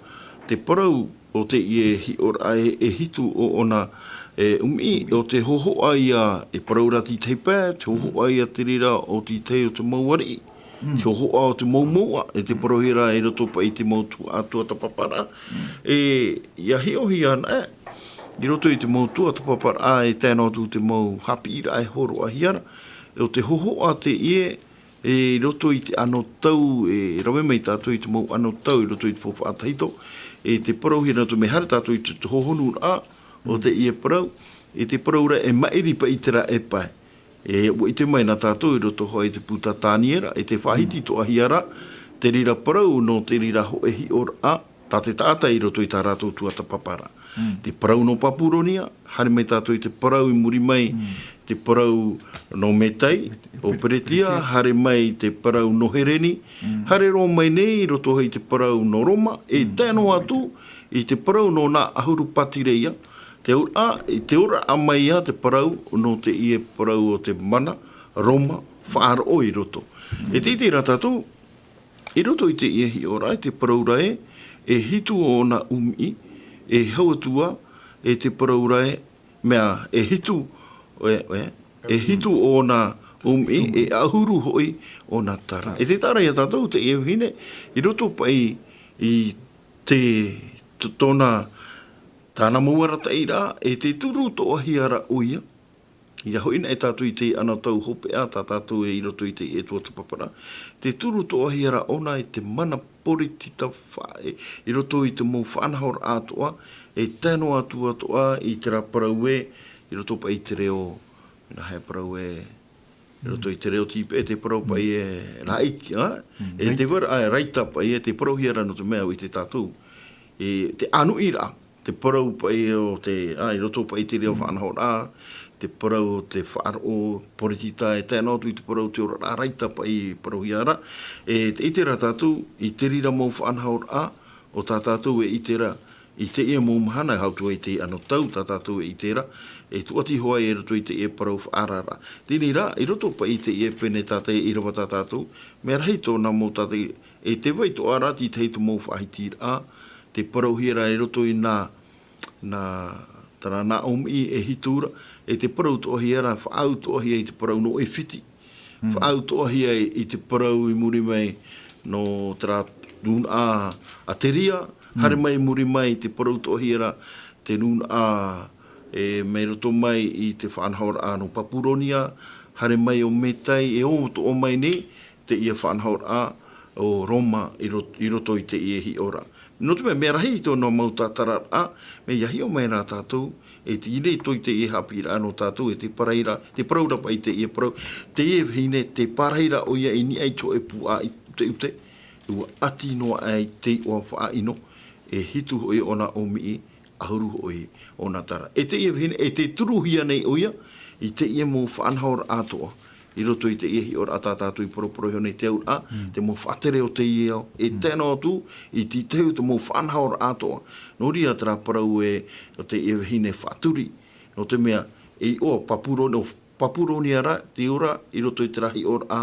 te parau o teie hiʻoraʻa e, e hitu ʻōna, e, ʻūmiʻi, ʻūmiʻi. ʻO te hōhoʻa ia e parau ra te tahi pae, te hōhoʻa ia te reira o te tahi o te mau ariʻi. Mm. Te hōhoʻa o te mau mouʻa, e te Mm. parauhia ra i roto paʻi i te mau tuaʻa tuatāpaparaʻa. Mm. E, ʻia hiʻohia anaʻe, i roto i te mau tuatāpaparaʻa, e tae noa atu te mau haʻapiʻiraʻa e hōroʻahia ra, ʻo te hōhoʻa teie, e, i roto i te anotau, e, rave mai tātou i te mau anotau i roto i te faufaʻa tahito, e te parauhia ra atu mea haere tātou i te, te hohonuraʻa o Mm. teie parau, e te parau ra e maʻiri paʻi terā e pae. E, ʻua ʻite mai na tātou i roto hoʻi i te puta Taniera, e te faʻahiti Mm. toʻahia ra, te reira parau nō te reira hōʻē hiʻoraʻa, tā te taʻata i roto i tā rātou tuatāpaparaʻa. Mm. Te parau nō Papuronia, haere mai tātou i te parau i muri mai, Mm. te parau nō Metai, Mete-, o Pe-, Peretia, Peretia. Haere mai te parau nō Hereni, Mm. haere roa mai nei i roto hoʻi i te parau nō Roma, e Mm. tae noa atu i te parau nō nā ʻahuru Patireia, te auraʻa, i te auraʻa mai ia te parau nō teie parau o te mana, Roma, faʻaroʻo i roto. Mm. E te ʻite ra tātou, i roto i teie hiʻoraʻa, e te parau ra e, e hitu ʻōna ʻūmiʻi, e hau atu ā, e te parau ra e, mea, e hitu, e, e, e hitu ʻōna ʻūmiʻi, e ʻahuru hoʻi ʻōna tara. E te taʻa ra ia tātou teie vahine, i roto paʻi i te, t-, tōna, tāna mau arataʻiraʻa, e te turu toʻahia ra ʻoia, Ia hoʻi na e tātou i te anotau hopeʻa tā tātou e i roto i te e tuatāpaparaʻa. Te turu toʻahia ra ʻōna i te mana poritita faʻaʻe, i roto i te mau faʻanahoraʻa atoʻa, e tae noa atu atoʻa i terā parau ē, i roto paʻi i te reo, nā hea parau ē, i roto i te reo tīpeʻe, te parau paʻi e rāʻiti, ā? E te vara, ā, raita paʻi e te parauhia ra nō te mea ʻua ʻite tātou. E te ʻānuʻiraʻa, te parau paʻi o te, ā, i roto paʻi i te reo faʻanahoraʻa, te parau o te faʻaroʻo, poritita, e tae noa atu i te parau o te oraraʻa, raita paʻi parauhia ra. E te ʻite ra tātou, i te reira mau faʻanahoraʻa, o tā tātou e ʻite ra, i teie mau mahana, e hau atu ai i te anotau tā tātou e ʻite ra, e tuati hoʻi i roto i teie parau faʻaararaʻa. Teie rā, i roto paʻi i teie pene tātaʻi ʻīrava tā tātou, mea rahi tōna mau tātaʻi, e te vai toʻa ra, te tahi te mau faʻahitiraʻa, te parauhia ra i roto i nā, nā, terā nā ʻōmiʻi e hitu ra, e te parau toʻahia ra, faʻaau toʻahia i te parau nō ʻEfiti. Faʻaau toʻahia i te parau i muri mai nō terā nūnaʻa a Teria, haere mai i muri mai te parau toʻahia ra te nūnaʻa e mai roto mai i te faʻanahoraʻa nō Papuronia, haere mai ʻo Metai, e ʻō toʻa mai nei teie faʻanahoraʻa o Roma i ro-, i roto i teie hiʻoraʻa. Nō te mea, mea rahi tōna mau tātararaʻa, mea ia hiʻo mai rā tātou, e teie nei toe teie haʻapiʻiraʻa nō tātou, e te pārahi ra, te parau ra paʻi teie parau, teie vahine, tē pārahi ra ʻoia i niʻa i te hōʻē puaʻa ʻuteʻute, ʻua ʻati noa aʻe i te iʻoa faʻaʻino, e hitu hoʻi ʻōna ʻōmiʻi, ʻahuru hoʻi ʻōna tara. E teie vahine, e tē turuhia nei ʻoia, i teie mau faʻanahoraʻa atoʻa, i roto i teie hiʻoraʻa tā tātou i poroporo iho nei te auraʻa, te mau faʻatere o teie ao, e tae noa atu, i te tahi o te mau faʻanahoraʻa atoʻa. Nō reira terā parau ē, o teie vahine faʻaturi, nō te mea, e iʻoa Papuroni-, o Papuronia ra, te ora, i roto i terā hiʻoraʻa,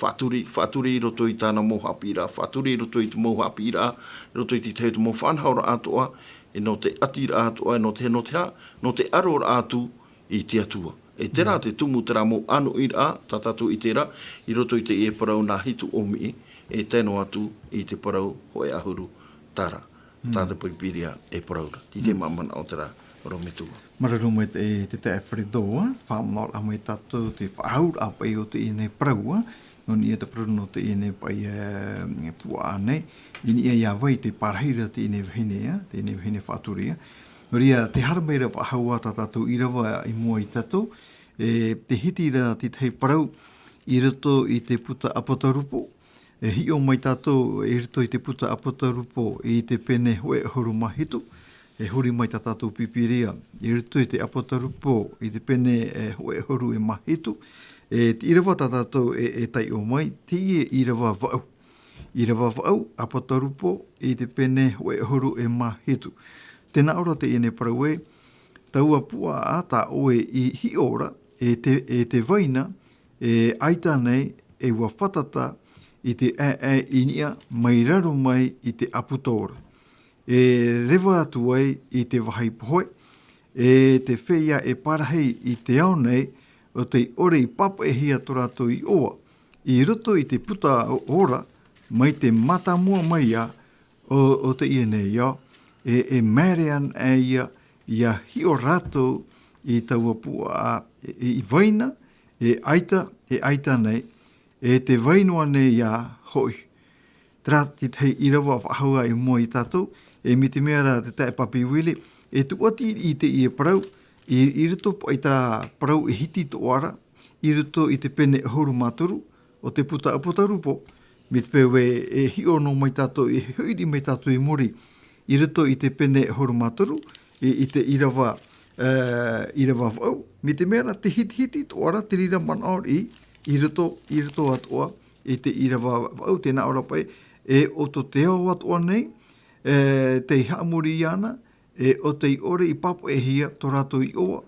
faʻaturi, faʻaturi i roto i tāna mau haʻapiʻiraʻa, faʻaturi i roto i te mau haʻapiʻiraʻa, i roto i te tahi o te mau faʻanahoraʻa atoʻa, e nō te ʻatiraʻa atoʻa, e nō te, nō te hā, nō te ʻaroraʻa atu i te Atua. E terā te tumu terā mau ʻānuʻiraʻa, tā tātou i terā, i roto i teie parau nā hitu ʻōmiʻi, e tae noa atu i te parau hōʻē ʻahuru tara. Tā te Piripiria e parau ra. Tei te mau manaʻo terā, ʻorometua. Māuruuru maitaʻi e te taeaʻe Fredo, ā, faʻamanaʻo mai tātou te faʻahouraʻa paʻi o teie nei parau, ā, nō niʻa i te parau nō teie nei paʻi, ā, puaʻa nei, i niʻa iā vai tē pārahi ra teie nei vahine, ā, teie nei vahine faʻaturi, ā. Nō reira, tē haere mai ra faʻahou ā tā tātou ʻīrava i mua ia tātou, e, tē hiti ra te tahi parau i roto i te puta Apotarupo, e hiʻo mai tātou i roto i te puta Apotarupo i te pene hōʻē ʻahuru mā hitu, e huri mai tā tātou Pīpīria, i roto i te Apotarupo i te pene, e, hōʻē ʻahuru e mā hitu, e te ʻīrava tā tātou e, e taiʻo mai, teie ʻīrava vaʻu. ʻĪrava vaʻu, Apotarupo, i te pene hōʻē ʻahuru e mā hitu. Tē nā ʻō ra teie nei parau ē, taua puaʻa tā ʻoe i hiʻo ra, e te, e te vai na, e ʻaita nei, e ʻua fātata i te ʻaeʻae i niʻa mai raro mai i te ʻāputa ora. E reva atu ai i te vāhi pohe, e te feiā e pārahi i te ao nei, ʻo tē ʻore i pāpaʻihia tō rātou iʻoa, i roto i te puta ora, mai te mātāmua mai ā, ʻo, ʻo teie nei ao, e, e māere ana ā ia, ʻia hiʻo rātou i taua puaʻa, e, e i vai na, e ʻaita, e ʻaita nei, e te vai noa nei ā hoʻi. Terā te tahi ʻīrava faʻahou ā i mua ia tātou, e mai te mea ra te taeaʻe Papi Willie, e tūʻati i teie parau, i, i roto paʻi terā parau e hiti atoʻa ra, i roto i te pene ʻahuru mā toru o te puta Apotarupo, mai te peu ē, e hiʻo noa mai tātou, e hoʻi mai tātou i muri, i roto i te pene ʻahuru mā toru, i, i te ʻīrava, e, ʻīrava vaʻu, mai te mea ra te hitihiti atoʻa ra te reira manaʻo riʻi, i roto, i roto atoʻa, i te ʻīrava vaʻu, tē nā ʻō ra paʻi, e ʻo tō te ao atoʻa nei, e, tei haʻamori iāna, e ʻo tei ʻore i pāpaʻihia tō rātou iʻoa,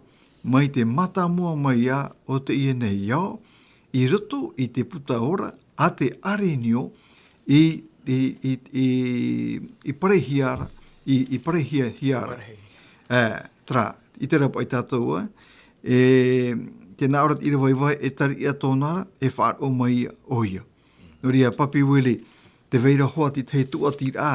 mai te mātāmua mai ā o teie nei ao, i roto i te puta ora a te ʻĀrenio i, i, i, i, i pārahihia ra, i, i pārahihia ra. Pārahi. E, terā, i terā paʻi tātou, e, e, tē nā ʻō ra te ʻīrava iva e tariʻa tōna ra, e faʻaroʻo mai ʻoia. Nō reira, Papi Willie, tē vai ra hoʻi te tahi tūʻatiraʻa,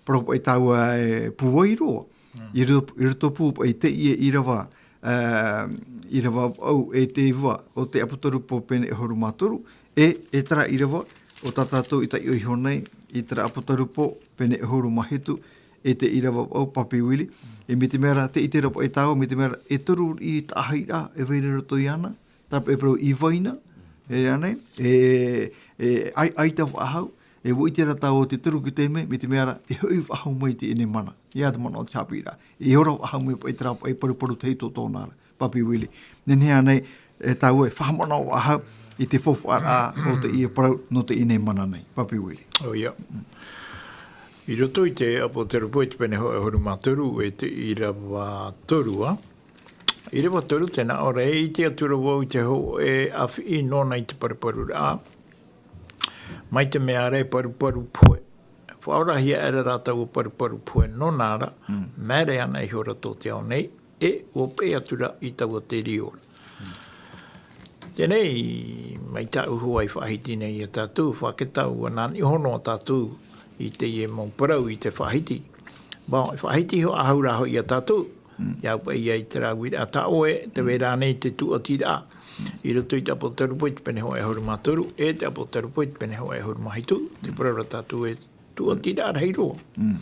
parau paʻi tāua e pūai roa. Mm. I ro-, i roto pū paʻi teie ʻīrava, ā, ʻīrava vaʻu e te iva o te ʻApotarupo pene ʻahuru mā toru, e, e terā ʻīrava o tā tātou i taiʻo iho nei, i terā ʻApotarupo pene ʻahuru mā hitu, e te ʻīrava vaʻu Papi Willie, e mai te mea ra, tē ʻite ra paʻi tāua, mai te mea ra, e toru riʻi taʻahiraʻa e vai ra i roto iāna, terā paʻi e parau ʻivaina, e ānei, e, e, ʻai-, ʻaita faʻahou, e ʻua ʻite ra tāua te toru taime, mai te mea ra, e hoʻi faʻahou mai teie nei mana. ʻIa te manaʻo o te haʻapiʻiraʻa. E ora faʻahou mai paʻi terā paʻi paruparu tahito tōna ra, Papi Willie. Nehenehe ānei, e tāua e faʻamanaʻo faʻahou i te faufaʻaraʻa o teie parau nō teie nei mana nei, Papi Willie. ʻOia. I roto i te ʻApotarupo i te pene hōʻē ʻahuru mā toru, e te ʻīrava toru, ā. ʻĪrava toru, tē nā ʻō ra, e ʻite atu ra vau i te hōʻē ʻāfiʻi nōna i te paruparuraʻa. Mai te mea ra e paruparu pohe. Faʻaorahia aʻera rā taua paruparu pohe nōna ra, Mm. māere ana iho ra tō te ao nei, e ʻua peʻe atu ra i taua terio ra. Teie nei, mai tāʻu hoʻi i faʻahiti nei ia tātou, faʻakē tāua nā niʻa iho noa tātou i teie mau parau i te faʻahiti. Bon, i faʻahiti iho faʻahou ra hoʻi ia tātou, Mm. ʻia au paʻi ia i terā uiraʻa tā ʻoe, tē vai ra ānei te tūʻatiraʻa. I roto i te ʻApotarupo i te pene hōʻē ʻahuru mā toru, e te ʻApotarupo i te pene hōʻē ʻahuru mā hitu, te parau ra tātou e tūʻatiraʻa rahi roa. Mm.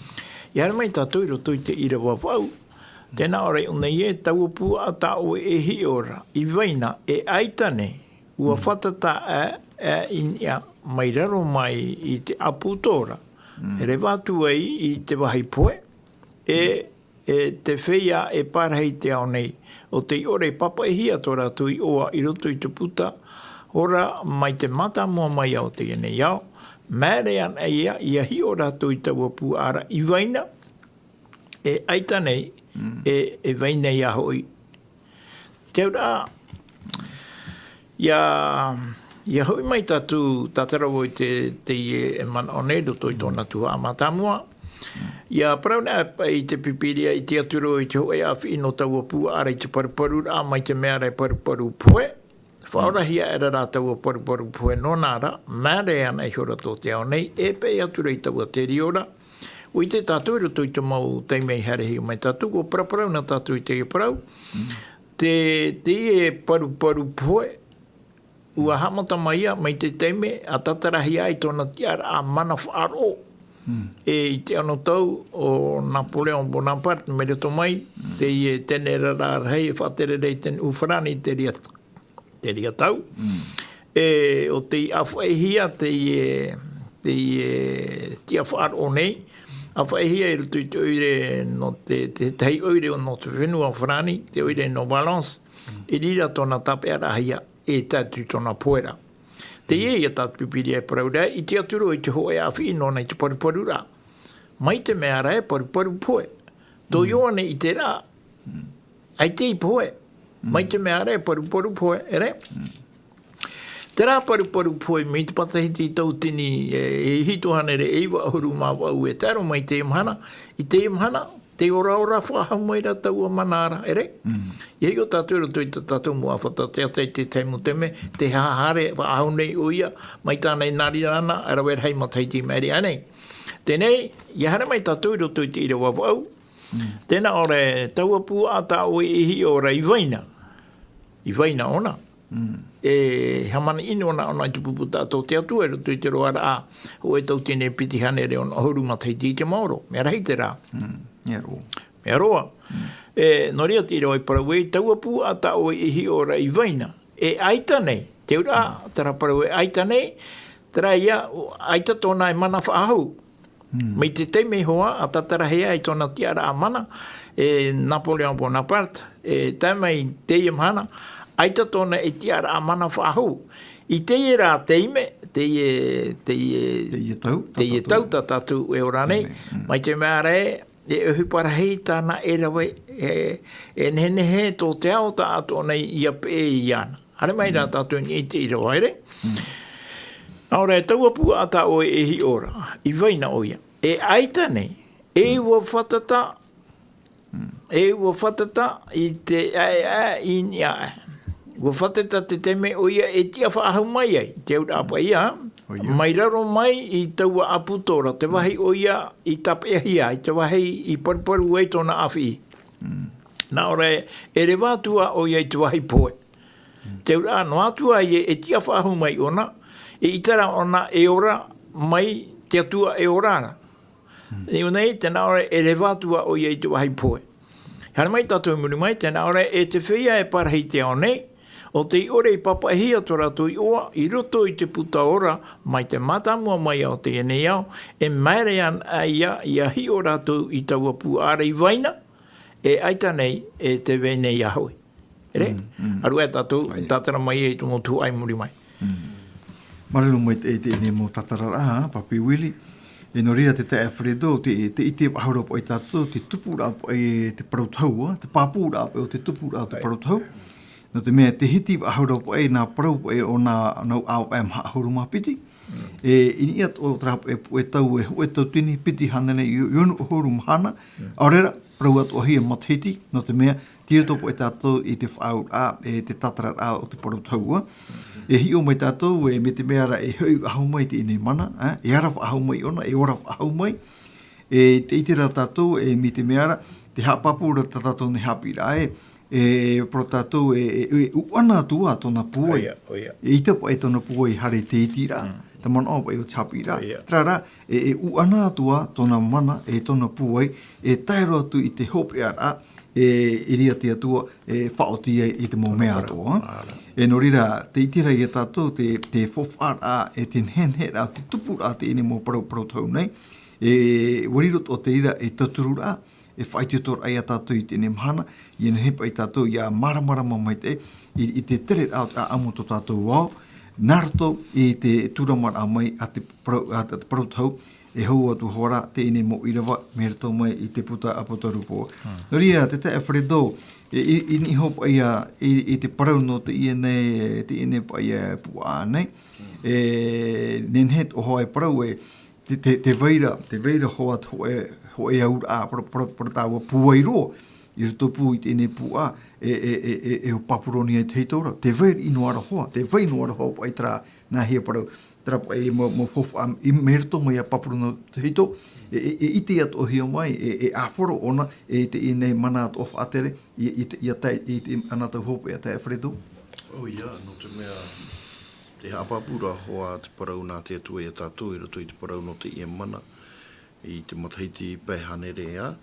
ʻIa haere mai tātou i roto i te ʻīrava vaʻu, tē nā ʻō ra i ʻō nei ē, taua puaʻa tā ʻoe e hiʻo ra, ʻivaina, e ʻaita nei, ʻua Mm. fātata ā, ā i niʻa mai raro mai i te ʻāpū tora, Mm. e reva atu ai i te vāhi pohe, e, e te feiā e pārahi i te ao nei, ʻo tei ʻore e pāpaʻihia tō rātou iʻoa i roto i te puta, ora mai te mātāmua mai o teie nei ao, māere ana ia, ʻia hiʻo rātou i taua puaʻa ra ʻivaina, e ʻaita nei, Mm. e, e vai nei ā hoʻi. Te auraʻa, ʻia, ʻia hoʻi mai tātou, tātara vau i te, teie e manaʻo nei, roto i tōna tuhaʻa mātāmua. ʻIa parau nei paʻi te Pīpīria, ʻite atu ra vau i te hōʻē ʻāfiʻi nō taua puaʻa ra i te paruparuraʻa, mai te mea ra e paruparu pohe. Faʻaorahia aʻera rā taua paruparu pohe nōna ra, māere ana iho ra tō te ao nei, e peʻe atu ra i taua terio ra. ʻUa ʻite tātou i roto i te mau taime i haerehia mai tātou, ʻua paraparau na tātou i teie parau. Mm. Te, teie paruparu pohe, ʻua haʻamata mai ia, mai te taime, ʻa tātarahia ai tōna tiʻaraʻa mana faʻaroʻo. Mm. E i te anotau o Napoléon Bonaparte, mai roto mai, Mm. teie tenerara rahi e faʻatere ra i te nuʻu Farāni i te reira, te reira tau. Mm. E, ʻo tei ʻāfaʻihia teie, teie tiʻa faʻaroʻo nei, ʻāfaʻihia i roto i te ʻoire nō te, te tahi ʻoire nō te fenua Farāni, te ʻoire nō Valence, Mm. i reira tōna tāpeʻaraʻahia e tae atu i tōna pohe ra. Teie ïa tā te Pīpīria e parau ra, ʻite atu ra vau i te hōʻē ʻāfiʻi nōna i te paruparuraʻa. Mai te mea ra e paruparu pohe. Tō Mm. Ioane i terā, Mm. ʻaita i pohe. Mm. Mai te mea ra e paruparu pohe, ʻere? Mm. Terā paruparu pohe mai te matahiti tauatini e, e hitu hānere e iva ʻahuru mā vaʻu e tae roa mai i teie mahana, i teie mahana, tē oraora faʻahou mai ra taua mana ra, ʻere? Mm. ʻIa hiʻo tātou i roto i tā tātou mau ʻāfata teata i te tahi mau taime, tē haere faʻahou nei ʻoia, mai tāna i nā reira na, e rave rahi matahiti i maʻiri aʻenei. Teie nei, ʻia haere mai tātou i roto i te ʻīrava vaʻu, Mm. tē nā ʻō ra, taua puaʻa tā ʻoe e hiʻo ra ʻivaina. ʻIvaina ʻōna. Mm. E hāmani ʻino na ʻōna i te pupu taʻata o te Atua i roto i te roaraʻa, hōʻē tauatini piti hānere ono ʻahuru matahiti i te maoro. Mea rahi terā. Mm. Mea roa. Mea roa. Mm. E, nō reira te ʻīrava i parau ai, taua puaʻa tā ʻoe e hiʻo ra ʻivaina. E ʻaita nei. Te auraʻa, Mm. terā parau e ʻaita nei, terā ïa, ʻaita tōna e mana faʻahou. Mm. Mai te taime iho ā, ʻa tātarahia ai tōna tiʻaraʻa mana, e Napoléon Bonaparte, e tae mai i teie mahana, ʻaita tōna e tiʻaraʻa mana faʻahou. I teie rā taime, teie, teie, Teie tau, tā teie tātou. tau tā tātou e ora nei, Teie nei, mm. mai te mea ra ē, e ʻohipa rahi tāna e rave, e, e nehenehe tō te ao taʻatoʻa nei ʻia peʻe iāna. Haere mai rā Mm. tātou i niʻa i te ʻīrava, ʻere? Mm. Nā ʻō ra, taua puaʻa tā ʻoe e hiʻo ra, ʻivaina ʻoia. E ʻaita nei, e ʻua fātata, Mm. e ʻua fātata i te, ʻae, ʻae, i niʻa aʻe. ʻUa fātata te taime ʻoia e tiʻa faʻahou mai ai, te auraʻa paʻi ïa, ʻOia. mai raro mai i taua ʻāpū tora, te vāhi ʻoia i tāpeʻahia ai, te vāhi i paruparu ai tōna ʻāfiʻi. Mm. Nā ʻō ra e, e reva atu ā ʻoia i te vāhi pohe. Te auraʻa noa atu ā ia e tiʻa faʻahou mai ʻōna, eʻita rā ʻōna e ora mai te Atua e ora ra. I ʻō nei, tē nā ʻō ra e reva atu ā ʻoia i te vāhi pohe. Haere mai tātou i muri mai, tē nā ʻō ra e te feiā e parahi i te ao nei, ʻo tei ʻore i pāpaʻihia tō rātou iʻoa i roto i te puta ora mai te mātāmua mai o teie nei ao, e māere ana ia, ia hiʻo rātou i taua puaʻa ra i vaina, e ʻaita nei, e tē vai nei iā hoʻi. Ere? Mm, mm. Aru e tātou, ʻAia. tātara mai i tō mau tuhaʻa i muri mai. Mm. Māuruuru maitaʻi i teie mau tātararaʻa, Papi Willie. E nō reira te taeaʻe Fredo, te, te ʻite faʻahou ra paʻi tātou, te tupuraʻa paʻi te parau tahua, te pāpūraʻa paʻi o te tupuraʻa o te ʻAia. parau tahu. Nō te mea, te hiti faʻahou ra paʻi nā parau paʻi o nā, nau ʻāvaʻe maha ʻahuru mā piti. Mm. E, i niʻa atoʻa terā paʻi puʻe tau e hōʻē tauatini piti hānere i, i ono ʻahuru mahana. Mm. ʻAore rā, parau atoʻahia matahiti, nō te mea, tei roto paʻi tātou i te faʻaauraʻa, e te tātararaʻa o te parau tahua. E hiʻo mai tātou, e mai te mea ra e hoʻi faʻahou mai teie nei mana, e, e ara faʻahou mai ʻōna, e ora faʻahou mai. E te ʻite ra tātou, e mai te mea ra, tē haʻapāpū ra tā tātou nei haʻapiʻiraʻa, e, e parau tātou, e, e, e ʻuʻana atu ā tōna pūai. ʻAia, ʻaia. E ʻaita paʻi tōna pūai haere i te itiraʻa, Mm. te manaʻo paʻi o te haʻapiʻiraʻa. ʻAia. Terā rā, e, e ʻuʻana atu ā tōna mana, e tōna pūai, e tae roa atu i te hopeʻaraʻa, e, i reira te Atua, e faʻaoti ai i te mau mea atoʻa. Māra. E nō reira, tē ʻite ra ia tātou, te, te faufaʻaraʻa, e te neheneheraʻa, te tupuraʻa teie nei mau parau, parau tahu nei, e, ʻua riro atoʻa te reira, e tautururaʻa, e faʻaitoitoraʻa ia tātou i teie nei mahana, ʻia nehenehe paʻi tātou, ʻia māramarama maitaʻi, i, i te tereraʻa o te ʻāʻamu o tō tātou ao, nā roto i te tūramaraʻa mai a te parau, a te parau tahu, e hou atu hoʻi rā teie nei mau ʻīrava, mai roto mai i te puta ʻApotarupo. Hmm. Nō reira, te taeaʻe Fredo, e, i, i niʻa iho paʻi ā, i, i te parau nō teie nei, teie nei paʻi ā puaʻa nei. Hmm. E, nehenehe atoʻa hoʻi e parau e, te, te, tē vai ra, tē vai ra hoʻi te hōʻē, hōʻē auraʻa, parau, parau, parau tāua pūai roa, i roto pū i teie nei puaʻa, e, e, e, e, e ʻo Papuronia i te hītora, tē vai noa ra hoʻi, tē vai noa ra hoʻi paʻi terā, nāhea parau, terā paʻi mau, mau faufaʻa, i mai roto mai iā Papuronia te hīto, e, e, e ʻite atoʻahia mai, e, e ʻāfaro ʻōna, e teie nei mana atoʻa faʻatere, i, i te, ʻia tae, i te, ʻanatou hopeʻa, taeaʻe Fredo. ʻOia, nō te mea, tē haʻapāpū ra hoʻi te parau nā te Atua ia tātou, i roto i te parau nō teie mana, i te matahiti pae hānere ā,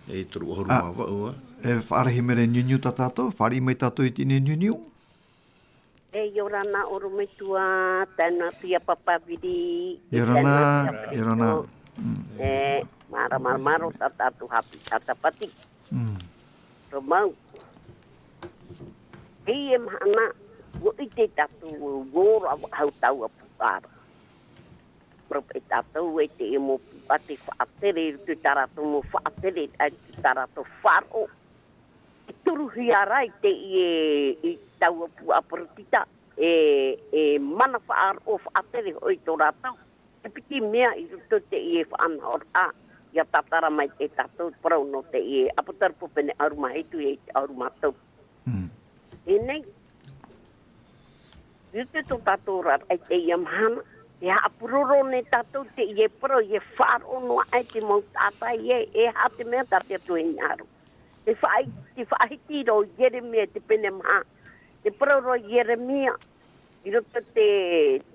e toru ʻahuru mā vaʻu ā. E faʻarahi mai ra niuniu tā tātou, fāriʻi mai tātou i teie niuniu. E, ʻia ora na ʻorometua, tae noa atu ia Papa Viri, ʻia ora na, tae noa atu ia ʻia ora na. Fredo. Mm. E, māramarama roa tā tātou haʻapiʻiraʻa tāpati. Mm. Rā mau. Teie mahana, ʻua ʻite tātou, ʻua ora faʻahou taua puaʻa ra. Parau paʻi tātou e te mau puaʻa tē faʻatere, i roto i tā rātou mau faʻatere, ʻaita i tā rātou faʻaroʻo. E toruhia ra i teie, i taua puaʻa peretita, e, e mana faʻaroʻo faʻatere hoʻi tō rātou. Te piti mea i roto i teie faʻanahoraʻa, ʻia tātara mai e tātou parau nō teie ʻApotarupo pene ʻahuru mā hitu e ʻahuru mā toru. Mm. E nei, i roto i tō tātou oraraʻa i teie mahana, e haʻapuroro nei tātou teie parau, e faʻaroʻo noa aʻe te mau taʻata ē, e aha te mea tā te Atua e hinaʻaro. Te faʻa-, te faʻahiti ra ʻo Ieremia i te pene maha, te parau ra ʻo Ieremia, i roto i te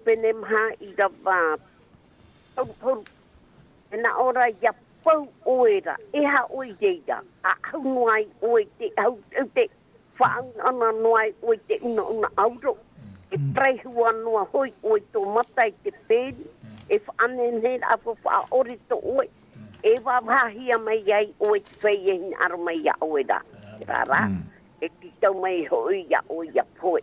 pene maha ʻīrava toru ʻahuru. E nā ʻō ra, ʻia pau ʻoe ra, e aha ʻoe i reira, ʻa ʻahu noa ai ʻoe i te ʻahu teuteu, faʻaunauna noa ai ʻoe i te unauna ʻauro, e parau hua noa hoʻi ʻoe i tō mata i te pēni, e faʻanehenehe ra ʻa faʻaʻore tō ʻoe, e vāvāhia mai ai ʻoe i te feiā e hinaʻaro mai iā ʻoe ra. Terā rā, Mm. e tītau mai hoʻi iā ʻoe ʻia pohe.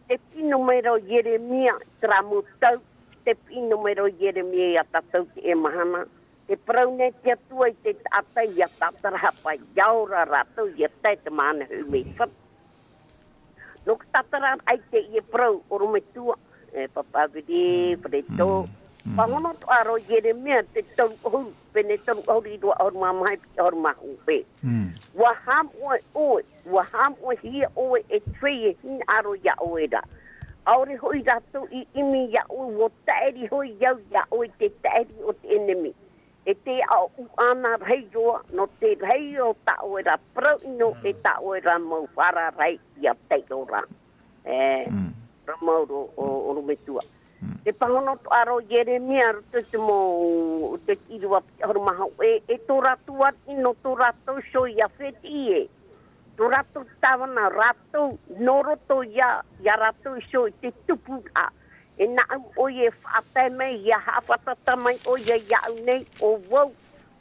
Te pino mai ra ʻo Ieremia, terā mau tau, te pino mai ra ʻo Ieremia iā tātou i teie mahana. Te parau nei te Atua i te taʻata ʻia tātarahapa, ʻia ora rātou, ʻia tae te mahana huru mai te fatu. Nō te tātara ai teie parau, ʻorometua, e, Papa Viri, Fredo. Mm. Mm. Pāhono atoʻa ra ʻo Ieremia, te toru ʻahuru, pene toru ʻahuru, ʻīrava ʻahuru mā maha, piti ʻahuru mā hōʻē. Mm. ʻUa haʻamoʻe ʻoe, ʻua haʻamoʻehia ʻoe e te feiā e hinaʻaro iā ʻoe ra. ʻAore hoʻi rātou i ʻimi iā ʻoe, ʻua taʻiri hoʻi au iā ʻoe i te taʻiri o te ʻenemi. E te ao ʻuʻana rahi roa, nō te rahi o tā ʻoe ra parau ʻino, e tā ʻoe ra mau fārarahi ia taiʻo ra. E, ra mau ro, o, orometua. Te pāhono toʻa ra ʻo Ieremia, roto i te mau, te ʻīrava piti ʻahuru mā hōʻē, e tō rātou ariʻi nō tō rātou iho ia fētiʻi ē. Tō rātou tāvana rātou, nō roto ia, ia rātou iho i te tupuraʻa. E nāʻu ʻoia e faʻatae mai, ia haʻafātata mai ʻoia iāʻu nei, ʻo vau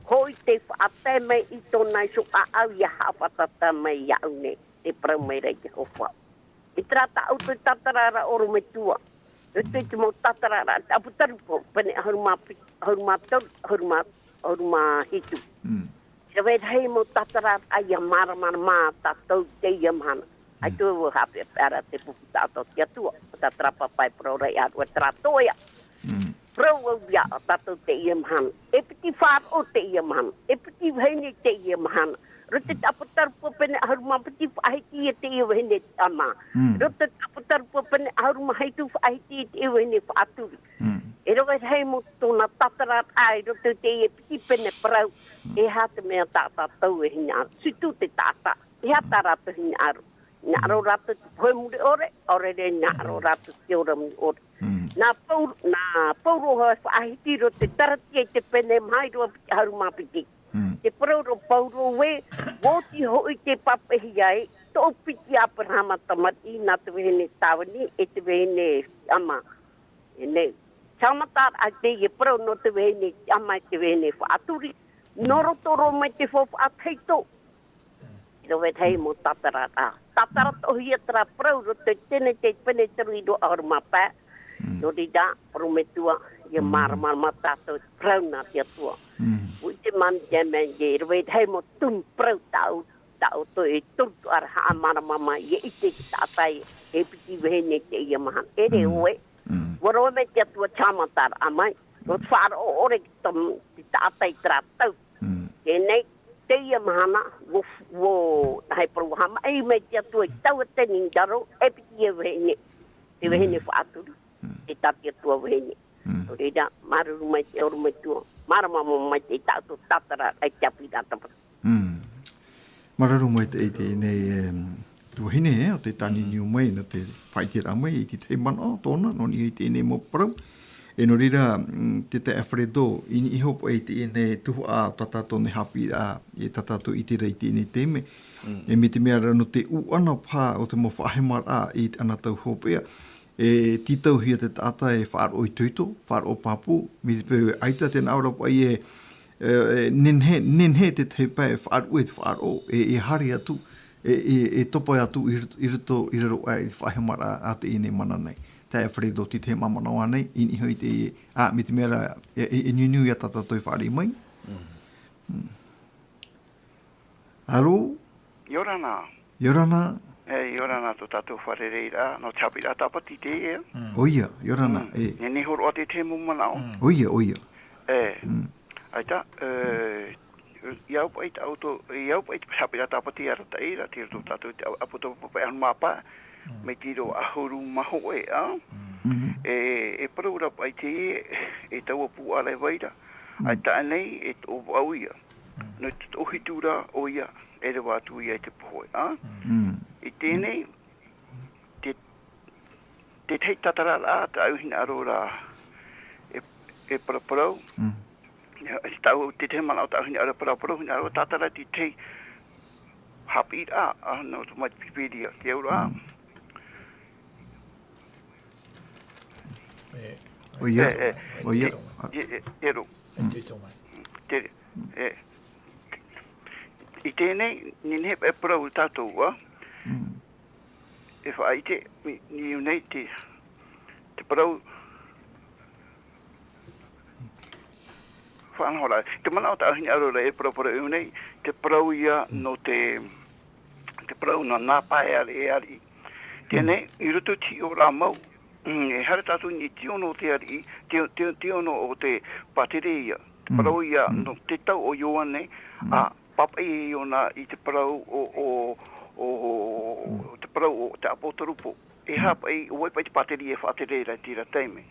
hoʻi tē faʻatae mai i tōna iho ʻāʻau, ia haʻafātata mai iāʻu nei, e parau mai ra Iehova. I terā tā ʻoutou tātararaʻa orometua, i te, te mau tātararaʻa, te ʻApotarupo, pene ʻahuru mā piti, ʻahuru mā toru, ʻahuru mā, ʻahuru mā hitu. Rave rahi mau tātararaʻa ia māramarama tātou teie mahana. ʻAita vau e haʻapeʻapeʻa ra te pupu taʻata o te Atua, ʻo tā terā pāpā e parau ra iāʻu, terā toʻa ia. Parau au ia tātou teie mahana. E piti faʻaroʻo teie mahana. E piti vahine teie mahana. Roto i te ʻApotarupo pene ʻahuru mā piti faʻahiti ia teie vahine te ʻama. Roto i te ʻApotarupo pene ʻahuru mā hitu faʻahiti ia teie vahine faʻaturi. E rave rahi mau tōna tātararaʻa i roto i teie piti pene parau. E aha te mea tā tātou e hinaʻaro? Surtout te taʻata. E aha tā rātou hinaʻaro? Hinaʻaro rātou te pohe mure ʻore, ʻaore rā hinaʻaro rātou te ora mure ʻore. Nā Paul-, nā Paulo hoʻi e faʻahiti roto i te Kalatia i te pene maha ʻīrava piti ʻahuru mā piti. Te parau ra Paulo ē, ʻua oti hoʻi tei pāpaʻihia ai, tōʻu piti Aberahama tamariʻi, nā te vahine tāvini, e te vahine ʻama. E nei, tāmataraʻa teie parau nō te vahine ʻama, e te vahine faʻaturi, nō roto roa mai te faufaʻa tahito. I rave rahi mau tātararaʻa. Tātara toʻohia terā parau roto i Tenete pene toru ʻīrava ʻahuru mā pae. Nō reira, orometua, ia māramarama tātou i te parau nā te Atua. ʻUa ʻite māmī te mea, e rave rahi mau tumu parau tāʻu, tā ʻoutou e toru atoʻa ra haʻamāramarama, ia ʻite te taʻata ē, e piti vahine teie mahana. E reo ē, ʻua rave mai te Atua tāmataraʻa mai, ʻua faʻaroʻo ʻore te tam-, te taʻata i terā tau. Teie nei, teie mahana, ʻua, ʻua, nā hea parau, ʻua haʻamaʻi mai te Atua i taua tau i raro, e piti ia vahine, te vahine faʻaturi, e tā te Atua vahine. Nō reira, māuruuru maitaʻi orometua, māramarama maitaʻi i tā ʻoutou tātara, i te haʻapiʻiraʻa tāpati. Māuruuru maitaʻi teie nei, em, tuahine, e, ʻo tē tāniuniu mai, nō te faʻaʻiteraʻa mai, i te tahi manaʻo tōna, nō niʻa i teie nei mau parau. E nō reira, mm, te taeaʻe Alfredo, i niʻa iho paʻi i teie nei tuhaʻa o tā tātou nei haʻapiʻiraʻa, e tā tātou i ʻite ra i teie nei taime. E mai te mea ra nō te ʻuʻana paha o te mau faʻahemaraʻa i te anotau hopeʻa. E tītauhia te taʻata e faʻaroʻo itoito, faʻaroʻo pāpū, mai te peu ʻaita te nā ʻō ra paʻi e, e, e, nehenehe, nehenehe te tahi pae e faʻaruʻe te faʻaroʻo, e, e haere atu, e, e, e topa atu i roto, i roto, i raro aʻe i te faʻahemaraʻa a teie nei mana nei. Taeaʻe Alfredo, te tahi manaʻo ānei, i niʻa iho i te, ā, mai te mea ra, e, e, e niuniu ia tā tātou e fāriʻi mai. Alo? ʻIa ora na. ʻIa ora na. E, ʻia ora na tō tātou fārereiraʻa, nō te haʻapiʻiraʻa tāpati teie. ʻOia, ʻia ora na, e. Nehenehe hōroʻa te tahi mau manaʻo. ʻOia, ʻoia. E. ʻAita, e, ʻia au paʻi tā ʻoutou, ʻia au paʻi te haʻapiʻiraʻa tāpati arataʻi ra, tei roto tātou i te ʻApotarupo paʻi ʻahuru mā pae, mai te ʻīrava ʻahuru mā hōʻē, ā? E, e parau ra paʻi teie, e taua pūʻare vai ra. ʻAita ānei, e toʻo vaʻu ia. Nō te toʻohitu ra ʻoia, e reva atu ia i te pohe, ā? I teie nei, te, te tahi tātararaʻa tāʻu hinaʻaro ra e, e paraparau. Tāʻu, te tahi manaʻo tāʻu hinaʻaro e paraparau, hinaʻaro tātara te tahi haʻapiʻiraʻa, ā, nō te mau Pīpīria, te auraʻa. E, ʻoia, e, e, ʻoia. E, e, e, e, ro. Te, e, i teie nei, nehenehe e parau tātou, ā? E faʻaʻite, i, i ʻō nei te, te parau, faʻanahoraʻa. Te manaʻo tāʻu hinaʻaro ra e paraparau i ʻō nei, te parau ia nō te, te parau nā, nā pae ariʻi, e ariʻi. Teie nei, i roto i te hiʻoraʻa mau, mm, e haere tātou i te ono o te ariʻi, te, te, te ono o te pātere ia. Te parau ia, nō te tau o Ioane, ā, pāpaʻi e Iona i te parau o, o, o, o te parau o te ʻApotarupo. E aha paʻi, ʻo vai paʻi te pātere e faʻatere ra i terā taime.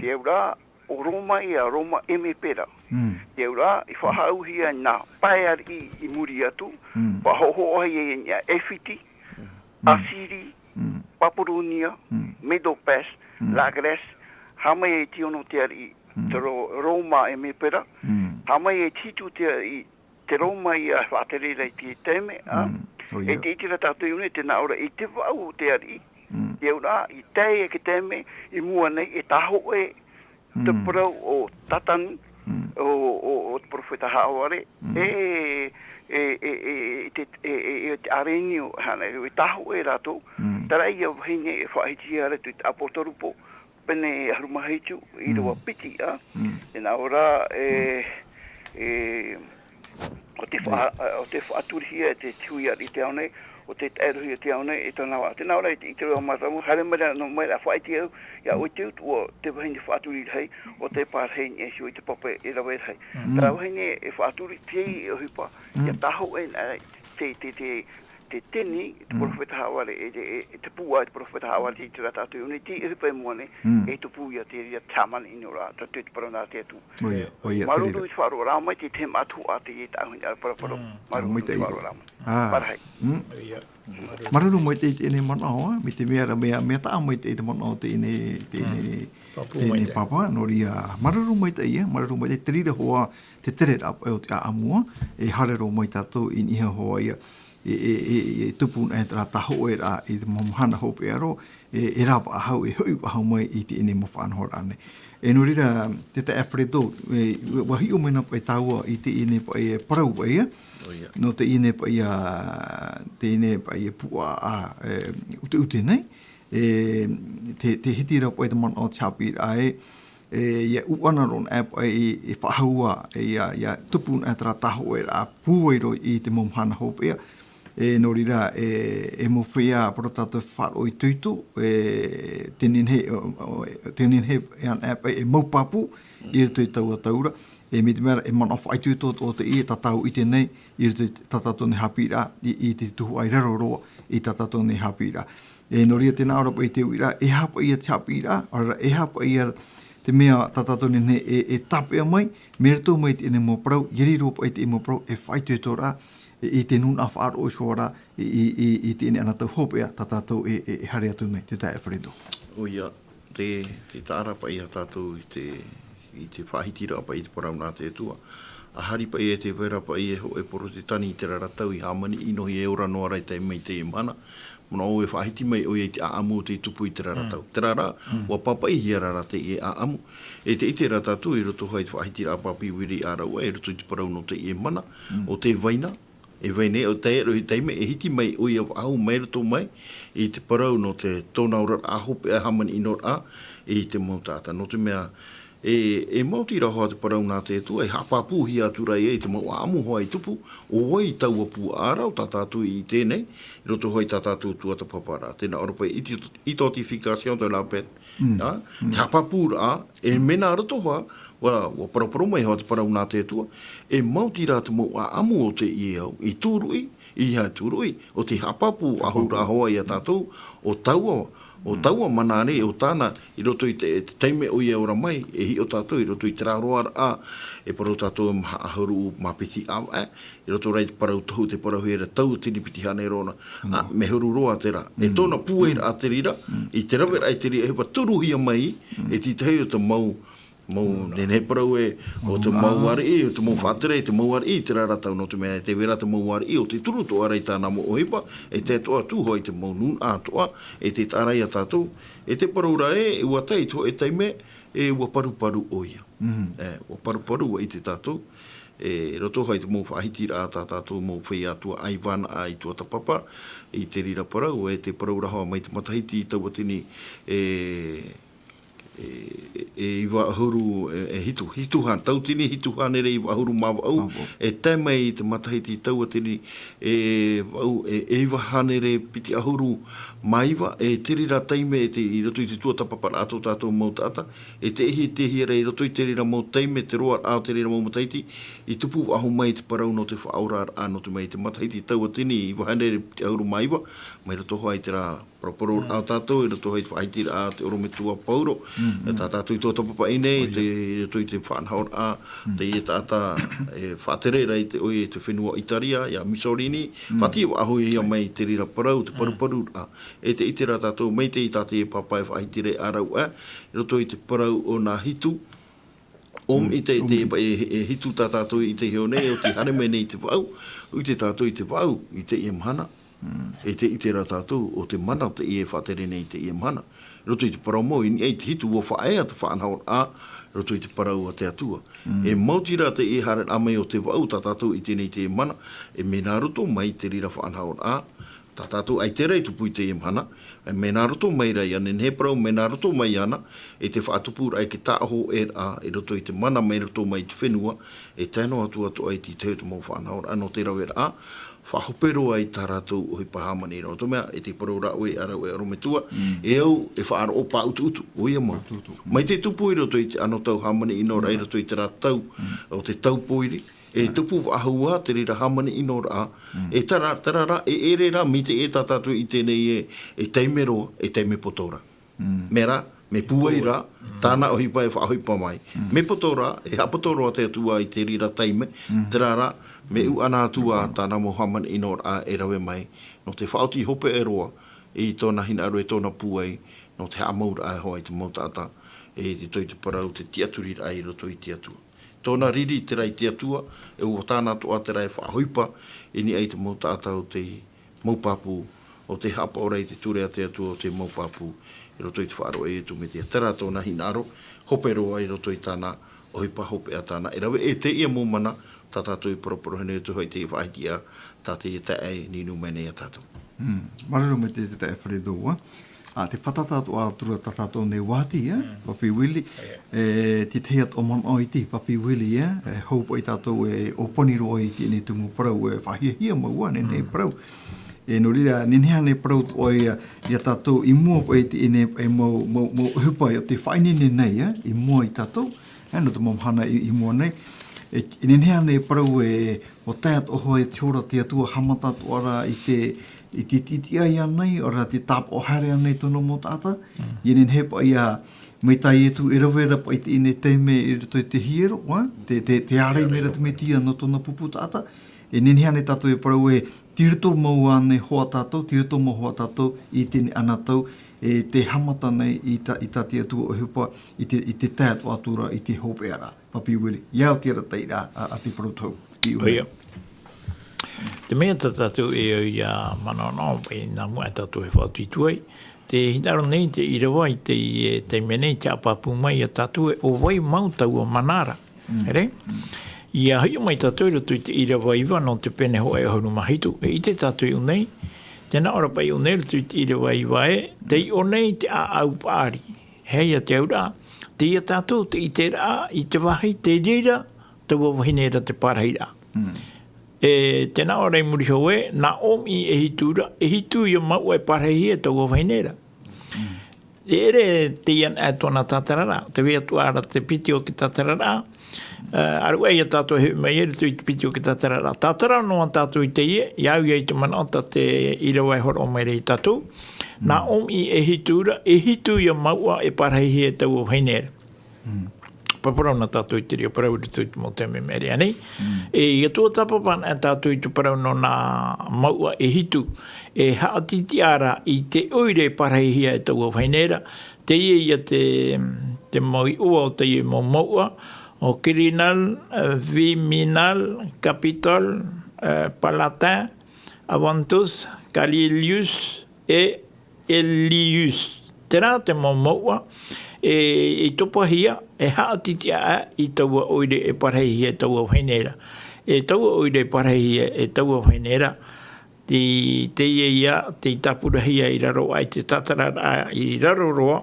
Te auraʻa, o Roma ia Roma Emepera. Mm. Te aura, i faʻahaʻuhia nā pae ariʻi i muri atu, Mm. faʻahoʻohoʻohia ia Efiti, Mm. Asiri, Mm. Papuronia, Mm. Medo-Perse, Mm. la Grèce, haʻamau i te ono te ariʻi, Mm. te Ro-, Roma Emepera, Mm. haʻamau i te hitu te ariʻi, te Roma ia faʻatere ra i te taime, a? Mm. ʻOia. E te ʻite ra tātou i ʻō nei, tē nā ʻō ra i te vaʻu o te ariʻi, Mm. te aura, i tae i te taime, i mua nei, e tāhōʻē te Mm. parau o Tatani, Mm. o, o, o te perofeta haʻavare, Mm. e, e, e, e, e te, e, e, e te Arenio, hana, e tāhōʻē rātou, Mm. terā ia vahine e faʻahitihia ra i te Apotarupo, pene ʻahuru mā hitu, i Mm. rua piti, a? Mm. Tē nā ʻō ra, e, e, o te faʻa-, o te faʻaturihia e te hui ariʻi te ao nei, o te taʻerohia te ao nei, e tōna wā. Tē nā ʻō ra i te, i te roa māramu, haere mai ra, nō mai ra, faʻaʻite au, ia ʻoe te utu, ʻo te vahine faʻaturi rahi, ʻo te pā rahi, e hiʻo i te papa e rave rahi. Mm. Terā vahine e faʻaturi, te ʻohipa, Mm. ia tāhōʻē, e, te, te, te, te tini, te Mm. perofeta haʻavare, e, e, e, te pūʻā, te perofeta haʻavare, te, te rā tātou, nei te ʻohipa i mua nei, Mm. e tupu ia te, ia te hāmani ʻino ra, tātou te parau nā te Atua. ʻOia, ʻoia, Māuruuru terā. I te faʻaroʻo ra mai, te, te mātou a te, e tāʻu nei, parapara. Mm. Māuruuru i te faʻaroʻo ra mai. Ah. Parahi. Mm. ʻOia. Māuruuru maitaʻi i teie nei manaʻo, a, mai te mea ra, mea, mea taʻa maitaʻi te manaʻo o teie nei, teie nei, Mm. Pāpū teie nei maitaʻi. Papa, nō reira, māuruuru maitaʻi, a, māuruuru maitaʻi, te reira hoʻi, te tere ra, e, o te ʻāʻamu, a, e haere roa mai tātou i niʻa hoʻi ia, e, e, e, e tupu nei terā tāhōʻēraʻa i te mau mahana hopeʻa roa, e, e rāveʻa faʻahou, e hoʻi faʻahou mai i teie nei mau faʻanahoraʻa nei. E nō reira, te taeaʻe Alfredo, e, ʻua hiʻo mai na paʻi tāua i teie nei paʻi, e, parau paʻi, e? ʻOia. Nō teie nei paʻi, a, teie nei paʻi, e, pūʻā, a, e, ʻuteʻute nei, e, te, te hiti ra paʻi te manaʻo o te haʻapiʻiraʻa, e, e, ia ʻuʻana roa na paʻi, e, e faʻahou, e, ia, ia tupu na terā tāhōʻēraʻa pūai roa i te mau mahana hopeʻa, E, nō reira, e, e mau feiā, parau tātou e faʻaroʻo itoito, e, te nehenehe, o, o, te nehenehe, e, e, e mau pāpū, i roto i taua tau ra, e, mai te mea ra, e manaʻo faʻaitoito atoʻa teie, tā tātou e ʻite nei, i roto i tā tātou nei haʻapiʻiraʻa, i, i te tuhaʻa i raro roa, i tā tātou nei haʻapiʻiraʻa. E, nō reira, tē nā ʻō ra paʻi te uiraʻa, e aha paʻi ia te haʻapiʻiraʻa, ʻaore ra, e aha paʻi ia te mea tā tātou nei e, e tāpeʻa mai, mai roto mai i teie nei mau parau, ia riro paʻi teie mau parau, e faʻaitoitoraʻa, i, i te nūnaʻa faʻaroʻo iho ra, i, i, i, i teie nei anaʻanatae hopeʻa, tā tātou e, e, e haere atu nei, te taeaʻe Alfredo. ʻOia, te, te taʻa ra paʻi ia tātou i te, i te faʻahitiraʻa paʻi i te parau nā te Atua. ʻA hari paʻi e tē vai ra paʻi e hōʻē Porotetani i terā ra tau i hāmani ʻino hia e ora noa ra i tae mai i teie mahana. Manaʻo e faʻahiti mai ʻoia i te ʻāʻamu o tei tupu i terā ra Mm. tau. Terā rā, Mm. ʻua pāpaʻihia ra ra teie ʻāʻamu. E tē ʻite ra tātou i roto hoʻi i te faʻahitiraʻa a Pāpī Uiri ʻĀraua, i roto i te parau nō teie mahana, Mm. ʻo tē vai na, e vai nei, ʻo tae roa i te taime, e hiti mai ʻoia faʻahou mai roto mai, i te parau nō te tōna oraraʻa hopeʻa hāmani ʻino ra, i te mau taʻata. Nō te mea, e, e maoti ra hoʻi te parau nā te Atua, e haʻapāpūhia atu ra ia i te mau ʻāʻamu hoʻi i tupu, ʻo vai taua pūʻā ra, ʻo tā tātou i ʻite nei, i roto hoʻi tā tātou tuatāpaparaʻa. Tē nā ʻō ra paʻi, iti-, identification de la bête, Mm. a, Mm. te haʻapāpūraʻa, e mena roto hoʻi, ʻua, ʻua paraparau mai hoʻi te parau nā te Atua, e maoti ra te mau ʻāʻamu o teie au, i tūruʻi, ʻeiaha tūruʻi, ʻo te haʻapāpū faʻahou ra hoʻi ia tātou, ʻo taua, ʻo Mm. taua mana nei, ʻo tāna, i roto i te, te taime ʻoia e ora mai, e hiʻo tātou, i roto i terā roaraʻa, e parau tātou e maha ʻahuru mā piti ʻāvaʻe, i roto ra i te parau tohu, tē parauhia ra tau tini piti hānere ʻona, ʻa, Mm. mea huru roa terā. E Mm. tōna pūairaʻa te reira, Mm. i te raveraʻa i te reira, e hipa turuhia mai, Mm. e te tahi o te mau, mau Mm. nehenehe parau e, o te Mau mau ariʻi, o te mau faʻatere, te mau ariʻi, terā ra tau nō te mea, tē vai ra te mau ariʻi, ʻo tē turu atoʻa ra i tāna mau ʻohipa, e tae atoʻa atu hoʻi i te mau nūnaʻa atoʻa, e tē taʻa ra ia tātou, e te parau ra ē, ʻua tae i te hōʻē taime, e ʻua paruparu ʻoia. Mm. E, ʻua paruparu ʻua ʻite tātou, e, i roto hoʻi i te mau faʻahitiraʻa tā tātou mau feiā tuaʻāivanaʻa i tuatāpapa, i te reira parau, e te parau ra hoʻi mai te matahiti tauatini, e, e, e iva ʻahuru, e, e hitu, hitu hā-, tauatini hitu hānere iva ʻahuru mā vaʻu, Mā vaʻu. e tae mai i te matahiti tauatini, e vaʻu, e, e iva hānere piti ʻahuru mā iva, e te reira taime e te, i roto i te tuatāpaparaʻa tō tātou mau taʻata, e te ʻihi, te ʻihi ra i roto i te reira mau taime, te roaraʻa o te reira mau matahiti, i tupu faʻahou mai te parau nō te faʻaoraraʻa nō te mea i te matahiti tauatini iva hānere piti ʻahuru mā iva, mai roto hoʻi i terā paraparauraʻa Mm. o tātou, i roto hoʻi i te faʻahitiraʻa a te ʻorometua Paulo, Mm, e mm. tā tātou i ʻo Topa Paʻi nei, te, i roto i te faʻanahoraʻa, teie taʻata e faʻatere ra i te, ʻoia i te fenua Itaria, iā Mussolini, faʻatiʻa faʻahoʻihia mai i te reira parau, te paruparuraʻa. E te ʻite ra tātou, mai te, tā te pāpā e faʻahiti ra ʻāraʻuʻa, i roto i te parau ʻo nā hitu, ʻo, i te, te, e, e hitu tā tātou i te hio nei, ʻo te haere mai nei te vaʻu, ʻo ʻite tātou i te vaʻu, i teie mahana. E te ʻite ra tātou, ʻo te mana, teie e faʻatere nei i teie mahana. I roto i te parau mau, i niʻa i te hitu, ʻua faʻaea te faʻanahoraʻa, i roto i te parau a te Atua. E maoti rā teie haereraʻa mai o te vaʻu, tā tātou i ʻite nei i teie mahana, e mea nā roto mai te reira faʻanahoraʻa, tā tātou ʻaita rā i tupu i teie mahana, e mea nā roto mai rā iāna, e nehenehe e parau, mea nā roto mai iāna, e te faʻatupu ra e te tāʻoho ʻē ra, i roto i te mana mai roto mai i te fenua, e tae noa atu atoʻa i te tahi o te mau faʻanahoraʻa nō te raveraʻa, faʻahope roa i tā rātou ʻohipa hāmani ra. Nō te mea, e te parau ra ʻoe, ʻāraʻuʻa e ʻorometua, e au, e faʻaroʻo pāʻutuʻutu, ʻoia mau. Mai te tupu i roto i te anotau hāmani ʻino ra, i roto i terā tau, ʻo te tau pōiri, e tupu faʻahou ā te reira hāmani ʻino ra, e terā, terā rā, e ʻere rā, mai te, e tā tātou i ʻite nei e, e taime roa, e taime poto ra. Mea rā, mea pūai rā, tāna ʻohipa e faʻaʻohipa mai. Mea poto rā, e haʻapoto roa te Atua i te reira taime, terā rā, mea ʻūʻana atu ā tāna mau hāmani ʻino ra e rave mai, nō te faʻaoti hopeʻa roa i tōna hinaʻaro e tōna pūai, nō te haʻamauraʻa hoʻi i te mau taʻata, e te toi te parau, te tiʻaturiraʻa i roto i te Atua. Tōna riri terā i te Atua, e ʻua tāna atoʻa terā e faʻaʻohipa i niʻa i te mau taʻata o te mau pāpū, ʻo te haʻapaʻo ra i te ture a te Atua o te mau pāpū, i roto i te faʻaroʻo e Ietu Metia. Terā tōna hinaʻaro, hope roa i roto i tāna ʻohipa hopeʻa tāna e rave, e teie mau mana, tā tātou i paraparahi nei atu hoʻi te faʻahitiʻa, tā teie taeaʻe e nīnū mai nei iā tātou. Māuruuru maitaʻi te taeaʻe Fare Doua. ʻA, te fātata atu ā atu ra tā tātou nei vāhi, ē, Papi Willie. E, te tahi atu manaʻo iti, Papi Willie, ē, e hou paʻi tātou e ʻōpani roa i teie nei tumu parau, e faʻahiahia mau ā, nehenehe e parau. E, nō reira, nehenehe ānei e parau atoʻa iā, iā tātou i mua paʻi i teie nei, e mau, mau, mau ʻohipa ʻo tē faʻaineine nei, ē, i mua iā tātou, ē, nō te mau mahana i, i mua nei. E, e nehenehe ānei e parau e, ʻua tae atoʻa hoʻi te hora te Atua haʻamata atoʻa ra i te, i te tītiʻa ānei, ʻaore rā te tāpaʻo haere ānei tōna mau taʻata. ʻIa nehenehe paʻi ā, mai tā Ietu e rave ra paʻi i teie nei taime i roto i te hiero, ā, te, te, tē ārai mai ra te Metia nō tōna pupu taʻata. E nehenehe ānei tātou e parau ē, tei roto mau ānei hoʻi tātou, tei roto mau hoʻi tātou i teie nei anotau, e tē haʻamata nei i tā, i tā te Atua ʻohipa, i te, i te tae atoʻa atu ra i te hopeʻa ra. Papi Willie, iā au te arataʻiraʻa a, a te parau tohu. I ʻō nei. ʻOia. Te mea tā tātou e au ʻia manaʻo, e nā mua tātou e faʻaoti atu ai. Tē hinaʻaro nei te ʻīrava i te, e, taime nei, tē haʻapāpū mai iā tātou ē, ʻo vai mau taua mana ra. Here? ʻIa hoʻi mai tātou i roto i te ʻīrava iva nō te pene hōʻē ʻahuru mā hitu. E ʻite tātou i ʻō nei, tē nā ʻō ra paʻi i ʻō nei i roto i te ʻīrava iva ē, tei ʻō nei te ʻāʻau paʻari. Hei a te auraʻa, teie tātou te ʻiteraʻa i te vāhi tei reira taua vahine ra te pārahiraʻa. E, tē nā ʻō ra i muri iho ē, nā ʻōmiʻi e hitu ra, e hitu ïa mouʻa e pārahihia e taua vahine ra. E ʻere teie anaʻe tōna tātararaʻa, tē vai atu ra te piti o te tātararaʻa, ā, ʻāraʻuʻa ïa tātou e hoʻi mai i roto i te piti o te tātararaʻa. Tātara noa tātou i teie, iā au ïa i te manaʻo tā te ʻīrava e hōroʻa mai ra iā tātou, nā ʻōmiʻi e hitu ra, e hitu ïa mouʻa e pārahihia e taua vahine ra. Paraparau na tātou i te reira parau i roto i te mau taime i maʻiri aʻe nei. E, ʻia tuatāpapa anaʻe tātou i te parau nō nā mouʻa e hitu, e haʻatītiʻa ra i te ʻoire e pārahihia e taua vahine ra, teie ïa te, te mau iʻoa o teie mau mouʻa, ʻo Quirinal, e, Viminal, Capitol, e, Palatin, Avantus, Calilius, e Elius. Terā te mau mouʻa, e, e topahia, e haʻatītiʻa i taua ʻoire e pārahihia e taua vahine ra. E taua ʻoire e pārahihia e taua vahine ra, te, teie ïa, tei tāpurahia i raro aʻe i te tātararaʻa i raro roa,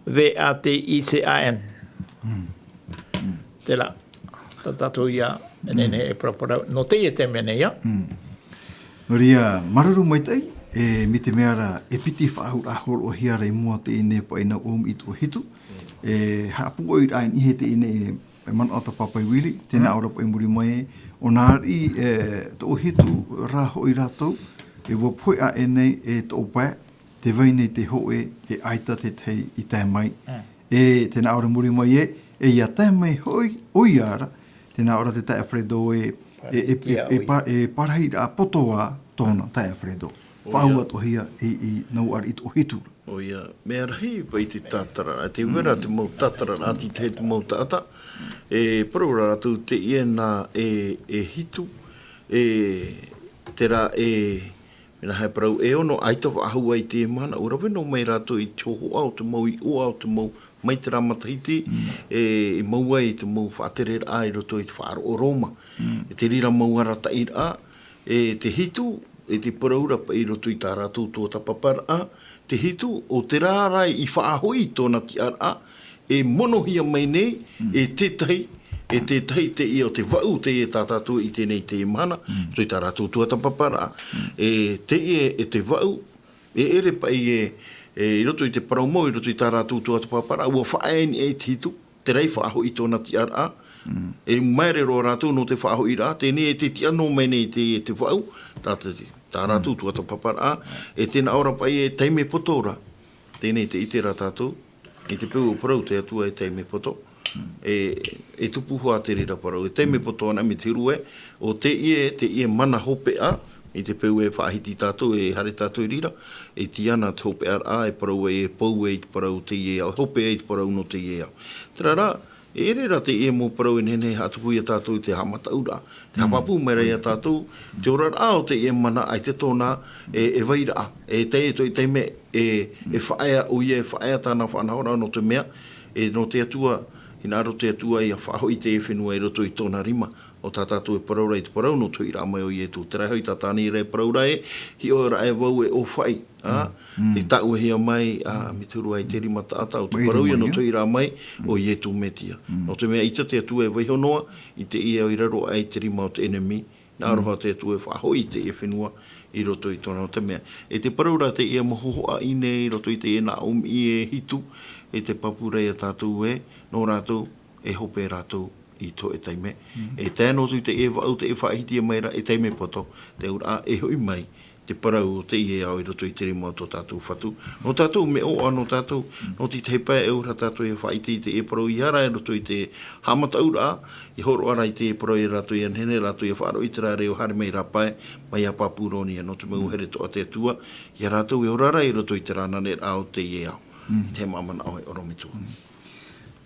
V A T I C A N. Terā, tā tātou ïa, e nehenehe e paraparau, nō teie taime nei ïa. Nō reira, māuruuru maitaʻi, e, mai te mea ra, e piti faʻaauraʻa hōroʻahia ra i mua teie nei paʻi nā ʻōmiʻi e toʻohitu, e, haʻapūʻoiraʻa i niʻa i teie nei, e, manaʻo tā Papi Willie, tē nā ʻō ra paʻi i muri mai, ʻo nā riʻi, e, toʻohitu rā hoʻi rātou, e ʻua pohe aʻe nei e toʻopae, tē vai nei te hōʻē, e ʻaita te tahi i tae mai. E tēnā ʻore muri mai e, e ia tae mai hoʻi, ʻoia ra, tēnā ʻore te taeaʻe Fredo e, e, e, e, e, pa-, e parahiraʻa poto ā tōna taeaʻe Fredo. ʻOia. Faʻaau atoʻa hia i, i nau ariʻi toʻohitu. ʻOia, mea rahi paʻi te tātara, te vera te mau tātara, ā, te tahi te mau taʻata, e parau ra rātou teie nā e, e hitu, e, terā e, mea nā he parau e ono, ʻaita faʻahou ai te mahana, ʻua rave noa mai rātou i te hōhoʻa o te mau iʻoa, o te mau mai terā matahiti, e, i mau ai te mau faʻatereraʻa i roto i te faʻaroʻo Roma. E te reira mau arataʻiraʻa, e te hitu, e te parau ra paʻi i roto i tā rātou tuatāpaparaʻa, te hitu, ʻo terā rā i faʻahoʻi tōna tiʻaraʻa, e monohia mai nei, e tētahi, e tētahi teie o te vaʻu teie tā tātou i teie nei teie mahana, roto i tā rātou tuatāpaparaʻa. E teie e te vaʻu, e ʻere paʻi e, e i roto i te parau mau, i roto i tā rātou tuatāpaparaʻa, ʻua faʻaea i te hitu, terā i faʻahoʻi tōna tiʻaraʻa, e maere roa rātou nō te faʻahoʻiraʻa, teie e te tiʻa noa mai nei te, e te vaʻu, tā te, tā rātou tuatāpaparaʻa, e tēnā ʻō ra paʻi e taime poto ra, teie te ʻite ra tātou, i te peu ʻua parau te Atua e taime poto, e, e tupu hoʻi te reira parau, e taime poto ana me te huru e, ʻo teie, teie mana hopeʻa, i te peu e faʻahiti tātou, e haere tātou i reira, e tīaʻi ana te hopeʻaraʻa, e parau ai, e pou ai i te parau teie, e hopeʻa i te parau nō teie ao. Terā rā, e ʻere rā teie mau parau e nehenehe e haʻatupu ia tātou i te haʻamataʻuraʻa. Te haʻapāpū mai ra ia tātou, te oraraʻa o teie mana ʻaita tōna, e, e vai ra, e tae atoʻa i te taime, e, e faʻaea, ʻoia e faʻaea tāna faʻanahoraʻa nō te mea, e, nō te Atua, hinaʻaro te Atua ia faʻahoʻi te fenua i roto i tōna rima, ʻo tā tātou e parau ra i te parau nō te hoʻiraʻa mai o Ietu. Terā hoʻi tā tāna i ra e parau ra e, hiʻo ra e vau e ʻōfaʻi, ā, tei tāʻuehia mai, ā, me te huru ai te rima taʻata, ʻo te parau ia nō te hoʻiraʻa mai o Ietu Metia. Nō te mea ʻaita te Atua e vaiiho noa i teie ao i raro aʻe i te rima o te ʻenemi, nā roa te Atua e faʻahoʻi i teie fenua i roto i tōna, nō te mea. E te parau ra teie mau hōhoʻa i nei i roto i teie nā ʻōmiʻi e hitu, e te pāpū ra ia tātou ē, nō rātou, e hope rātou i te hōʻē taime. E tae noa atu i teie vaʻu, teie faʻahiti mai ra, e taime poto, te auraʻa, e hoʻi mai, te parau o teie ao i roto i te rima o tō tātou Fatu. Nō tātou, mea ʻoaʻoa nō tātou, nō te tahi pae e ora tātou ia faʻaʻite i teie parau, ʻia haere i roto i te haʻamataʻuraʻa, ʻia hōroʻa ra i teie parau ia rātou, ʻia nehenehe rātou ia faʻaroʻo i terā reo haere mai i rāpae, mai ia Papuronia, nō te mea ʻua here atoʻa te Atua ia rātou e ora ra i roto i te rānaneraʻa o teie ao. I te mau manaʻo e ʻorometua.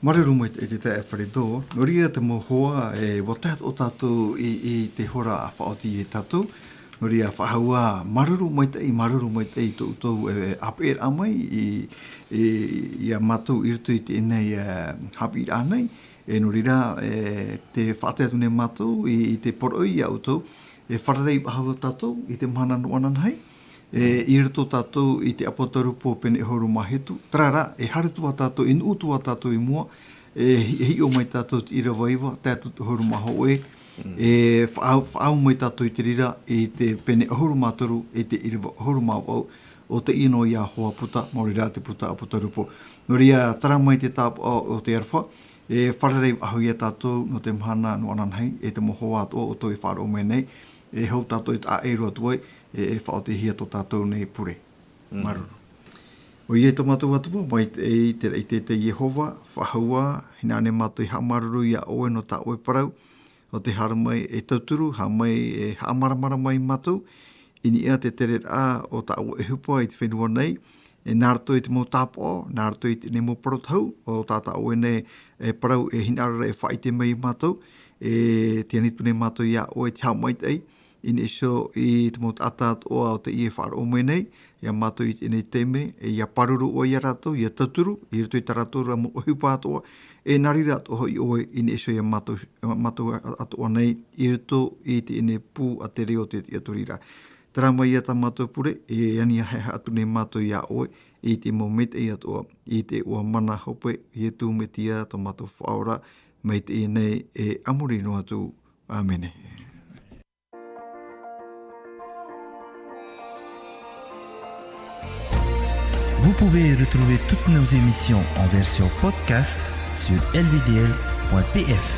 Māuruuru maitaʻi te taeaʻe Fredo, nō reira te mau hoa, e, ʻua tae atoʻa tātou i, i te hora faʻaoti ia tātou. Nō reira faʻahou ā, māuruuru maitaʻi, māuruuru maitaʻi i tō ʻoutou, e, ʻāpeʻeraʻa mai i, i, ia mātou i roto i teie nei, e, haʻapiʻiraʻa nei. E, nō reira, e, tē faʻatae atu nei mātou i, i te poroʻi ia ʻoutou, e fārerei faʻahou tātou i te mahana nō ananahi, e, i roto tātou i te Apotarupo pene ʻahuru mā hitu, terā rā, e haere atu ā tātou, e nuʻu atu ā tātou i mua, e hi-, e hiʻo mai tātou i te ʻīrava iva, tae atu i te ʻahuru mā hōʻē, e faʻaau, faʻaau mai tātou i te reira, i te pene ʻahuru mā toru, i te ʻīrava ʻahuru mā vaʻu, ʻo teie noa ia hoa puta, maori rā te puta Apotarupo. Nō reira, terā mai te tāpaʻo o te aroha, e fārerei faʻahou ia tātou nō te mahana nō ananahi, e te mau hoa atoʻa ʻoutou e faʻaroʻo mai nei, e hou tātou e taʻa ʻē roa atu ai, e, e faʻaotihia tō tātou nei pure. Māuruuru. ʻOia tō mātou Atua, mai te, i te, i te, te Iehova, faʻahou ā, hinaʻaro nei mātou e haʻamāuruuru ia ʻoe nō tā ʻoe parau, ʻo tē haere mai e tauturu, haere mai e haʻamāramarama ia mātou, i niʻa i te tereraʻa o tā ʻoe ʻohipa i te fenua nei, e nā roto i te mau tāpaʻo, nā roto i teie nei mau parau tahu, ʻo tā, tā ʻoe nei, e parau e hinaʻaro ra e faʻaʻite mai ia mātou, e tē ani atu nei mātou ia ʻoe i te haʻamaitaʻi, i niʻa iho i te mau taʻata atoʻa o teie e faʻaroʻo mai nei, ia mātou i teie nei taime, e ʻia pāruru ʻoe ia rātou, ʻia tauturu, i roto i tā rātou ra mau ʻohipa atoʻa, e nā reira atoʻa hoʻi ʻoe i niʻa iho ia mātou, mātou atoʻa nei, i roto i teie nei pū a te reo o te tiʻaturiraʻa. Terā mai ia tā mātou pure, e ani ia haʻehaʻa atu nei mātou ia ʻoe, i te mau maitaʻi atoʻa, i te iʻoa mana hope, Ietu Metia, tō mātou Faʻaora, mai teie nei e a muri noa atu. ʻĀmene. Vous pouvez retrouver toutes nos émissions en version podcast sur L V D L point P F.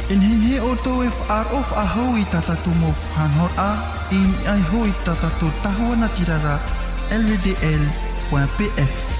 E nehenehe ʻoutou e faʻaroʻo faʻahou i tā tātou mau faʻanahoraʻa, i niʻa iho i tā tātou tahua natirara, L V D L point P F.